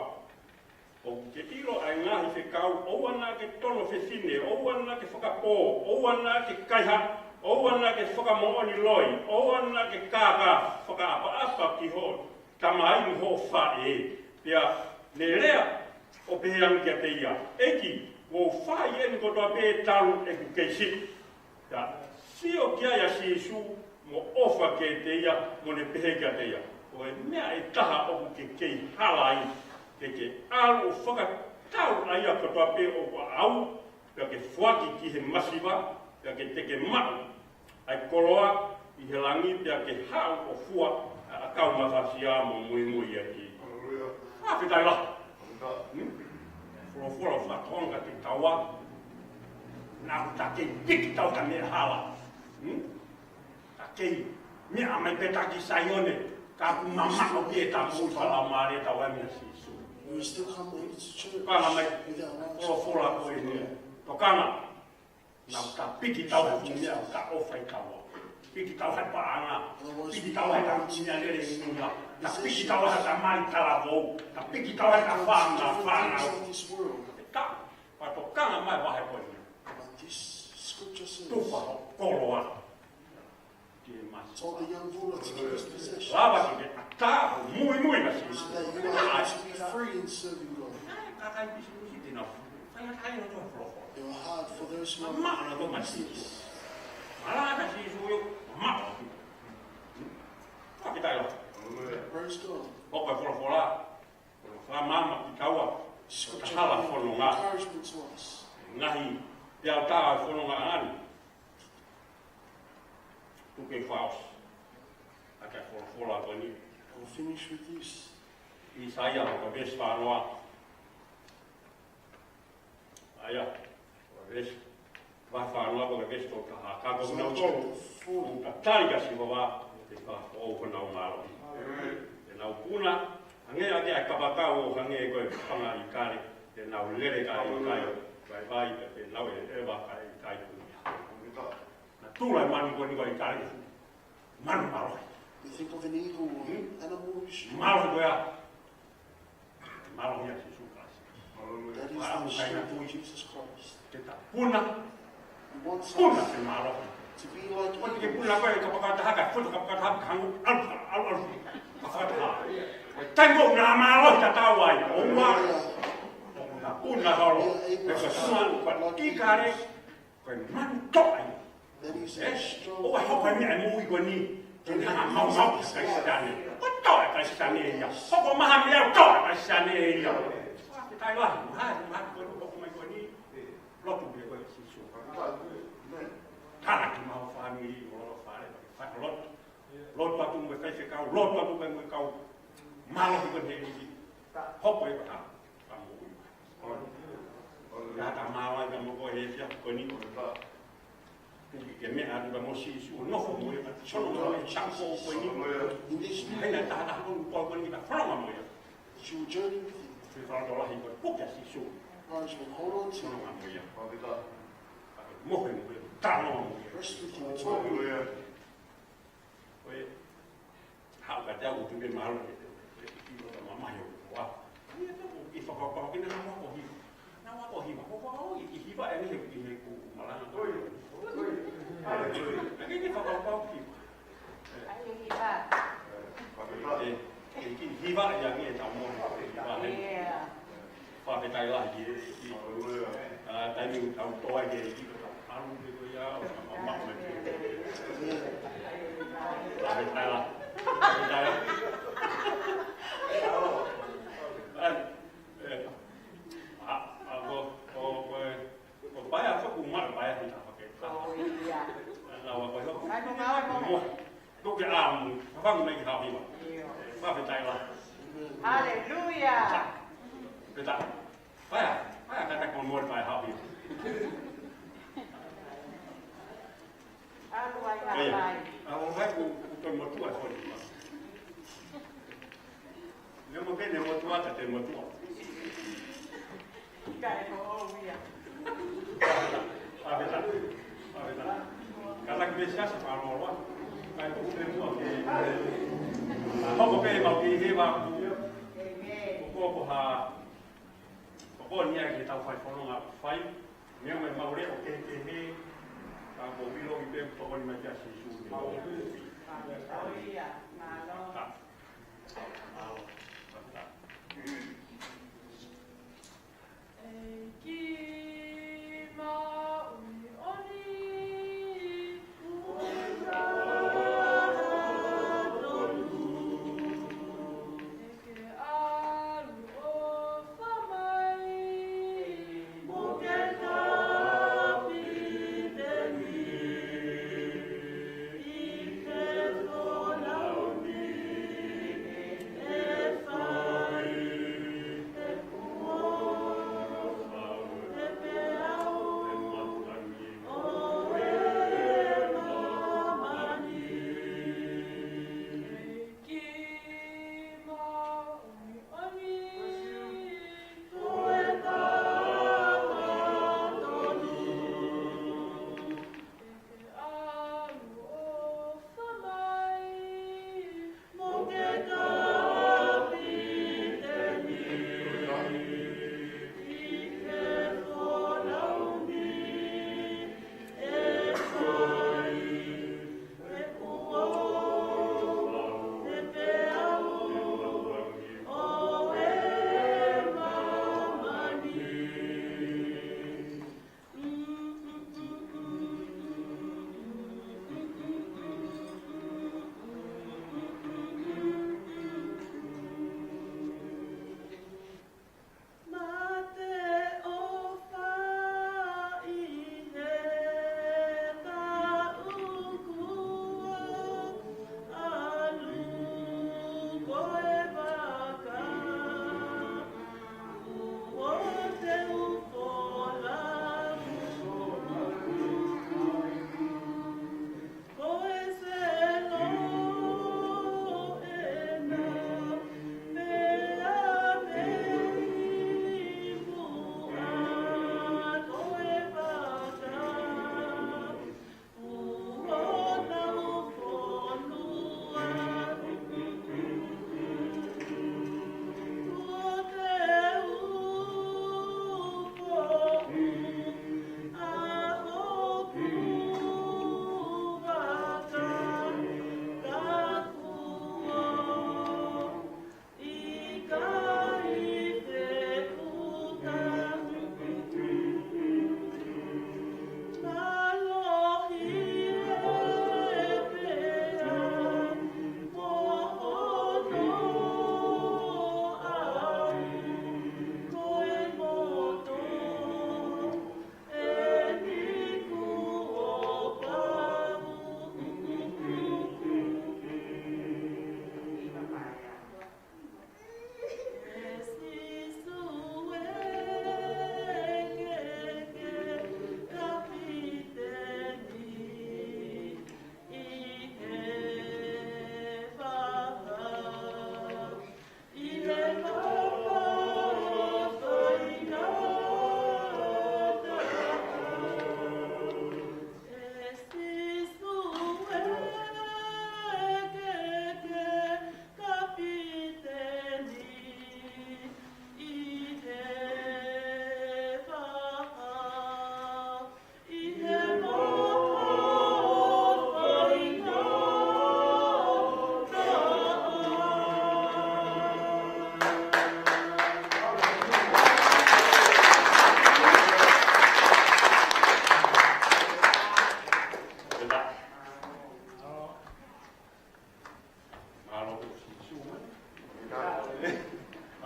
ʻOku ke ʻilo ʻa e ngaahi fekau, ʻOua naʻa ke tono fefine, ʻoua naʻa ke fakapō, ʻoua naʻa ke kaihaʻa, ʻoua naʻa ke fakamoʻoni loi, ʻoua naʻa ke kākā, fakaʻapaʻapa ki hoʻo tamai mo hoʻo faʻē. Pea ne lea ʻo pehē ange kiate ia, ʻEiki, kuo u fai eni kotoa pē talu ʻeku kei siʻi. Pea sio ki ai ʻa Sīsū mo ʻofa kiate ia, mo ne pehē kiate ia, Ko e meʻa ʻe taha ʻoku ke kei hala ai, ke ke ʻalu ʻo fakatau ʻa ia kotoa pē ʻoku ʻaʻau, pea ke foaki ki he masiva, pea ke te ke maʻu ʻa e koloa ʻi he langi, pea ke haʻu ʻo fua ʻa e ʻakau mafasia mo muimui ʻiate ia. Haleluia. Fakafetaʻi lahi. Hmm? Folofola fakatonga kiate kitaua. Naʻa ta kei piki tau ka meʻa hala. Hmm? Ta kei meʻa mai pē ta ki Saione, ka ʻoku mamaʻo pē ʻeta moʻui fakalaumālie ʻi heʻeta ō mai kia Sīsū. We will still come to church with our lives. Tokanga mai folofola ko eni. Tokanga. Naʻa ta piki tau he meʻa ʻoku ʻofa ai kitaua. Piki tau he paʻanga. Piki tau he ka meʻa lele ʻi mui. Ta piki tau he ka mali talavou. Ta piki tau he ka fanga, fanga. Ta, pea tokanga mai vahe ko eni. But this scripture says, Tufa hoʻo koloa ki he masiva. Told the young ruler to give his possession. Lava ke ke ʻatā ʻo muimui kia Sīsū. So that you are able to be free in serving God. Kakai pisinisi te nau fai ʻa e kai ʻo e folofola. It will hard for those who are business. Mamaʻo ʻa e masiva. Malanga Sīsū ʻo mamaʻo. Fakafetaʻi lahi. Praise God. Hoko e folofola. Ko e fakamāmā kitaua. Scripture hala fononga. Encouragement to us. Ngaahi peau tā fononga ani. Tuku ke fakaʻosi ʻaki e folofola ko eni. I'll finish with this. ʻAisea ko e veesi fānoa. ʻAisea, ko e veesi, vahe fānoa ko e veesi tolu taha. Ka ko kinautolu ʻoku tatali kia Sihova, te ne fakafoʻou honau mālohi. Te nau puna, hangē ʻaki ʻa e kapakau ʻo hangē ko e fanga ʻikale, te nau lele kae ʻikai vaivai, pea te nau ʻeveʻeva kae ʻikai kumihia. Naʻa tula e manu ko eni ko e ʻikale. Manu mālohi. We think of an eagle or animal, we should. Mālohi ko ia. Mālohi ʻa Sīsū Kalaisi. That is the strength of Jesus Christ. Ke ta puna. He wants us to be like eagles. Puna ke mālohi. Ko e ke puna ko e kapakau taha ka, foto kapakau taha ka hangē ʻalu, ʻalu, ʻalu. Kapakau taha. Taimi ko ē naʻa mālohi tatau ai. ʻOua. Naʻa puna holo. He ko e suma ko e ʻikale. Ko e manu toʻa ia. That is a strong. ʻOua ʻe hoko e meʻa ʻi he moʻui ko eni ke ne hanga ʻo maumauʻi e Kalisitiane. Ko e toʻa e Kalisitiane ia. Hoko mai ha meʻa ʻoku toʻa e Kalisitiane ia. Fakafetaʻi lahi, mahalo, mahalo ko e lotu ko eni. Lotu pē ko e Sīsū. Tala ki he fāmili, ʻo lotu fale, fai lotu. Lotu atu mo e faifekau, lotu atu mo e kau mālohi ko eni. Hoko e kau. Ia ta mālō ai ka mo ko e fia ko eni. Tuku ke meʻa atu ka mo Sīsū, nofo mo ia, sono mo ia, tango ko eni. Hena ta ta ko ko eni ka fononga mo ia. True journey with him. Fai fakatō lahi ko e puke ʻa Sīsū. Rise with, hold on to. Fononga mo ia. Mohe mo ia, tano mo ia. Rest with him, talk with him. Ko e, haʻu ka te au tu me mahalo ke te, ke ʻilo ka mamahi ʻo koa. Ia te u ki fakapapau ke na mamahi ko hi. Naʻa ko hiva, ko ko au i hiva e ni he ki he ku malanga. Oi, oi. Ai, oi. Ai, ni fakapapau hiva. Ai, hiva. E, e ki hiva ia ni e tau mo hiva, ne? Yeah. Fakafetaʻi lahi ki he ʻEiki. Aleluia. ʻA, taimi ʻoku tau toa ki he ʻEiki, ko tau alu pē ko ia, ʻo tau maʻu mai pē. Fakafetaʻi lahi. Fakafetaʻi lahi. ʻA, ʻE, ʻa, ʻa, ko, ko, ko, ko paea foki ma paea hita, okay. Oh, yeah. ʻA, ʻa, ko, ko, Ai, ko ngā ʻoe mo. Mo. Tuku ke ʻamu, ka fangu mai ki Haʻapiwa. Io. Fakafetaʻi lahi. Haleluia. Peta. Paea, paea ka ta ko mo paea Haʻapiwa. ʻAlu ai, ʻalu ai. ʻA, ʻo hai ko, ko te motuʻa ko ni. Neongo pē ne motuʻa ka te motuʻa. Ka e ko au ia. ʻA, peta. ʻA, peta. Ka laki pē siasi pa loa. Ka e ko te motuʻa ke. ʻA, hoko pē mau ki he vā. Amen. Ko ko ha. Ko ko nia ke tau fai fononga fai. Meʻa mai mau leʻo kehekehe, ka ko vilo i pe tokoni mai kia Sīsū. Haleluia. Mālō. Ka. Mālō. Ka. ʻEiki māʻoniʻoni, ʻoku ʻikai ha tonu. Ke ʻaloʻofa mai mo ke kapiteni ʻi he fonua ni, ʻe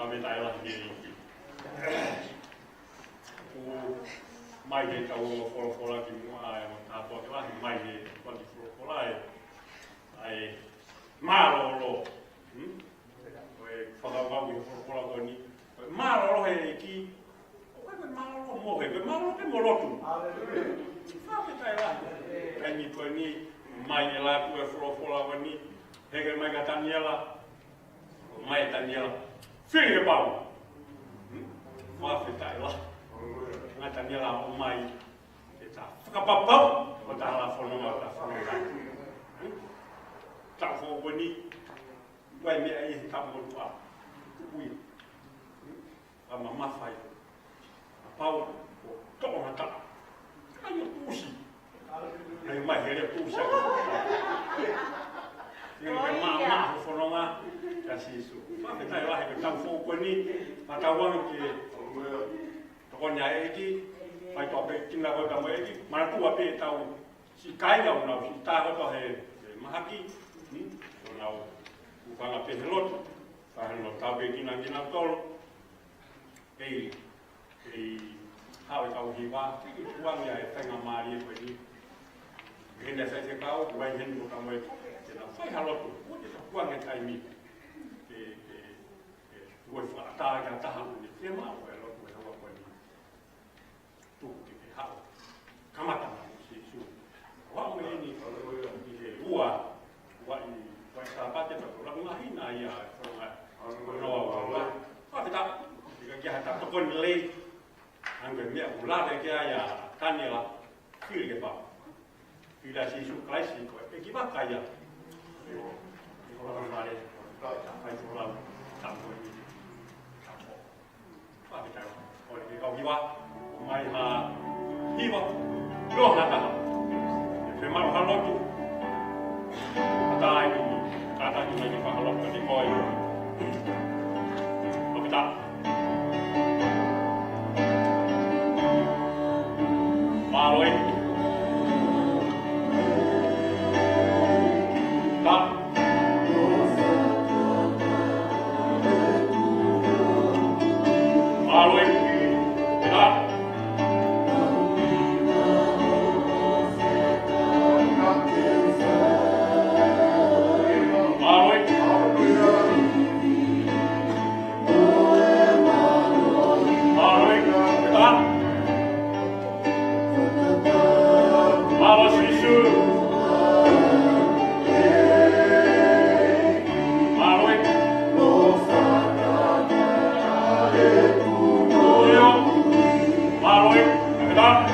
Mita e lahi ki. Kuo mai he tau ongo folofola ki muʻa e mo tāpuaki lahi mai he kuanti folofola e. ʻAi mālōlō. Hmm? Ko e fakakaukau ki he folofola ko eni. Ko e mālōlō he ʻEiki. ʻOku ʻikai ko e mālōlō mohe, ko e mālōlō ke mo lotu. Fakafetaʻi lahi. Taimi ko eni, mai e laku e folofola ko eni. Heke mai kia Taniela. Mai Taniela. Fili ke pau. Hmm? Fakafetaʻi lahi. Ngaahi Taniela ʻomai. Ke ta fakapapau. Ko ta hala fononga, ta fononga. Hmm? Taʻu foʻou ko eni. Ko e meʻa ʻi he taʻu motuʻa. Ui. Hmm? Ka mamafa ia. Kapau ʻoku toʻomataʻu. ʻAi ʻo tuʻusi. ʻAi mai he lea tuʻusi. Ia ke maʻamaʻa ho fononga kia Sīsū. Fakafetaʻi lahi ko e taʻu foʻou ko eni. Fakatauange ke tokoni ʻa e ʻEiki. Fai toʻa pē kina ko e taʻu mo e ʻEiki. Manatua pē ʻetau siʻi kāinga ʻoku nau siʻi tā kotoa he, he mahaki. Hmm? ʻOku nau ʻuhinga pē he lotu. Ka he lotu tau pē kina kinautolu. Kei, kei haʻu e kau hiva, kei tukuange ʻa e faingamālie ko eni. Heni ʻa e faifekau, ʻoku ʻi heni mo ka mo e, ke nau fai ha lotu, ʻoku te tukuange taimi. Ke, ke, ke tuku e fakaʻatā ki ha taha ʻoku ne fiemaʻu e lotu he houa ko eni. Tuku ke ke haʻu. Kamata mo Sīsū. Ua mo eni, ʻi he ua, ua ʻi, ua ʻi Sāpate, ka ko e laku mahina ia, ko e ngaahi, ko e noa ua ua. Fakafetaʻi, ʻikai ke ʻi ai ha taha tokoni lelei, hangē ko e meʻa ʻoku lave ki ai ʻa Taniela, fili ke pau. Fili ʻa Sīsū Kalaisi, ko e ʻEiki vaka ia. ʻI ho, ʻi ho lava mare, fai folau, tapu eni. Tapu. Fakafetaʻi. ʻOku ʻi ai e kau hiva, mai ha hiva, ʻilo ha taha. Ke maʻu ha lotu. Kātaki, kātaki mai ke fai ha lotu ke koe. Fakafetaʻi. Mālō e. Ta. Mālō e. Pena. Mālō e. Mālō e. Pena. Mālō Sīsū. Mālō e. Mālō e. Pena. Mālō e. Mālō e. Mālō e.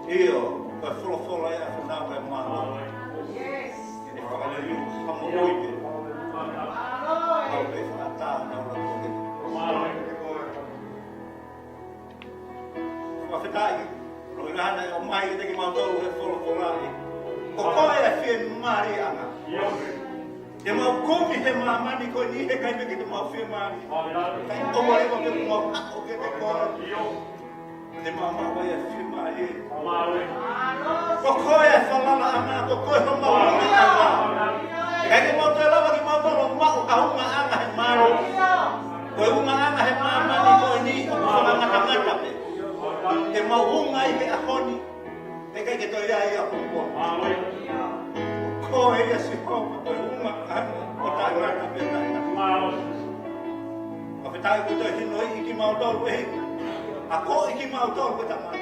ʻIo, ko e folofola ia ʻa e fonau ʻa e mālō. ʻI heʻene fakaliliu, hamoʻui pē. Kau pē fakatātā, nau la koe. Fakafetaʻi, ʻuhinga naʻe ʻomai kiate kimautolu ʻe he folofola ē. Ko koe ʻa e fiemālie ʻanga. Te mau kumi he māmani ko eni he ʻikai pē ke te mau fiemālie. Kae ʻoua leva ke mau haʻu kiate koe. Te mau maʻu ai ʻa e fiemālie. Ko koe ʻa e falala ʻanga, ko koe homau ungaʻanga. ʻIkai ke mau toe lava kimautolu ʻo maʻu ha ungaʻanga he mālō. Ko e ungaʻanga he māmani ko eni ʻoku fakangatangata pē. Te mau unga ʻi he ʻaho ni. ʻIkai ke toe ʻi ai ʻa e pongipongi. Ko koe ia Sihova, ko e ungaʻanga ʻo taʻengata pē taʻengata. Fakafetaʻi kuo toe hinoʻi kimautolu ʻe he ʻEiki. Akoʻi kimautolu ʻe he Tamai.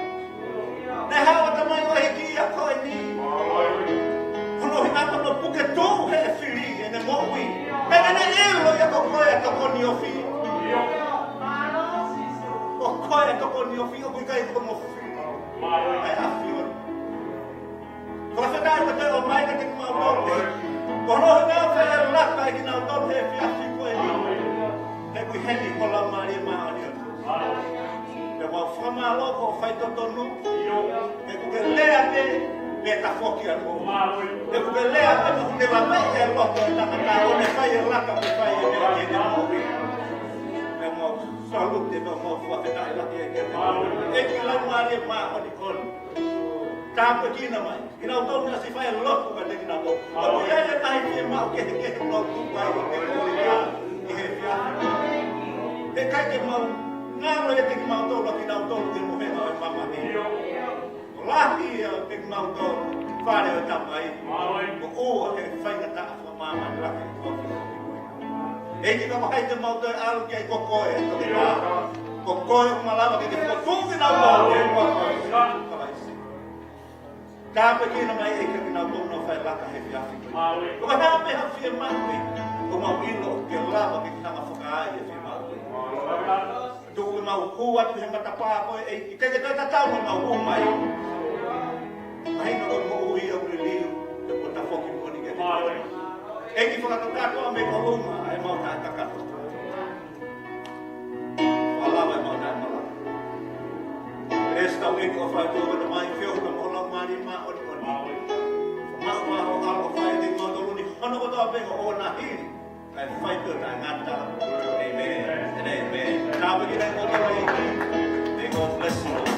Naʻe haʻu ʻa e Tamai ʻo e ʻEiki ʻi he ʻaho ko eni. Ko hono ʻuhinga ko hono puke tuʻu ʻe he fili ʻene moʻui. Pea naʻa ne ʻilo ia ko koe ʻa e tokoni ofi. Ko koe ʻa e tokoni ofi, ʻoku ʻikai ko hono fili ʻa e ʻAfiona. Fakafetaʻi kuo toe ʻomai kiate kimautolu ē. Ko hono ʻuhinga ʻoku fai e laka ʻe kinautolu he efiafi ko eni. He ʻoku ʻi heni ho Laumālie Māʻoniʻoni. Pea mau fakamālō ko e faitotonu. He ʻoku ke lea pē, pea tafoki atu. He ʻoku ke lea pē, pea ʻoku ke lavameʻi e loto ʻo e tangata, ʻo ne fai e laka, pea fai e meʻa ke ne moʻui. Pea mau salute, pea mau fakafetaʻi lahi ē kiate koe. ʻEiki Laumālie Māʻoniʻoni. Tāpuekina mai kinautolu naʻe siʻi fai e lotu kiate kinautolu. ʻOku ʻi ai e ngaahi fiemaʻu kehekehe ʻoku nau tuku ai ʻi he efiafi. He ʻikai ke mau ngalo ʻiate kimautolu ʻa kinautolu he mohenga ʻo e māmani. Lahi ʻiate kimautolu fale ʻo e Tamai. Ko ʻoua ʻe faingataʻa fakamāmani laki. ʻEiki, ka ko hai te mau toe ʻalu ki ai, ko koe, ko koe. Ko koe ʻoku malava ke ke fokotuʻu kinautolu he huafa ʻo Sīsū Kalaisi. Tāpuekina mai ʻEiki kinautolu naʻa nau fai e laka he efiafi. Ko e hā pē ha fiemaʻu ʻEiki, ʻoku mau ʻilo ke lava ke ke hanga ʻo fakaai e fiemaʻu ʻEiki. Tuku ke mau hū atu he matapā ko ē ʻEiki, ke ke toe tatau mo ʻemau hū mai. Mahino ko e moʻui ʻoku liliu, ʻoku tafoki moʻoni ke te. ʻEiki, fakakakato ā mei ho ʻolunga ʻemau taʻekakato. Fakalava ʻemau taʻemalava. Lesi tau ʻEiki ʻo fai ʻo fai ʻo mai fio ʻi ho Laumālie Māʻoniʻoni. Mau ʻofa ʻo fai ʻe kimautolu ni hono kotoa pē ʻo ʻoua naʻa hili. Kae fai pē ʻo taʻengata. ʻĒmeni. ʻĒmeni. Tāpuekina kimoutolu ʻe he ʻEiki. May God bless you all.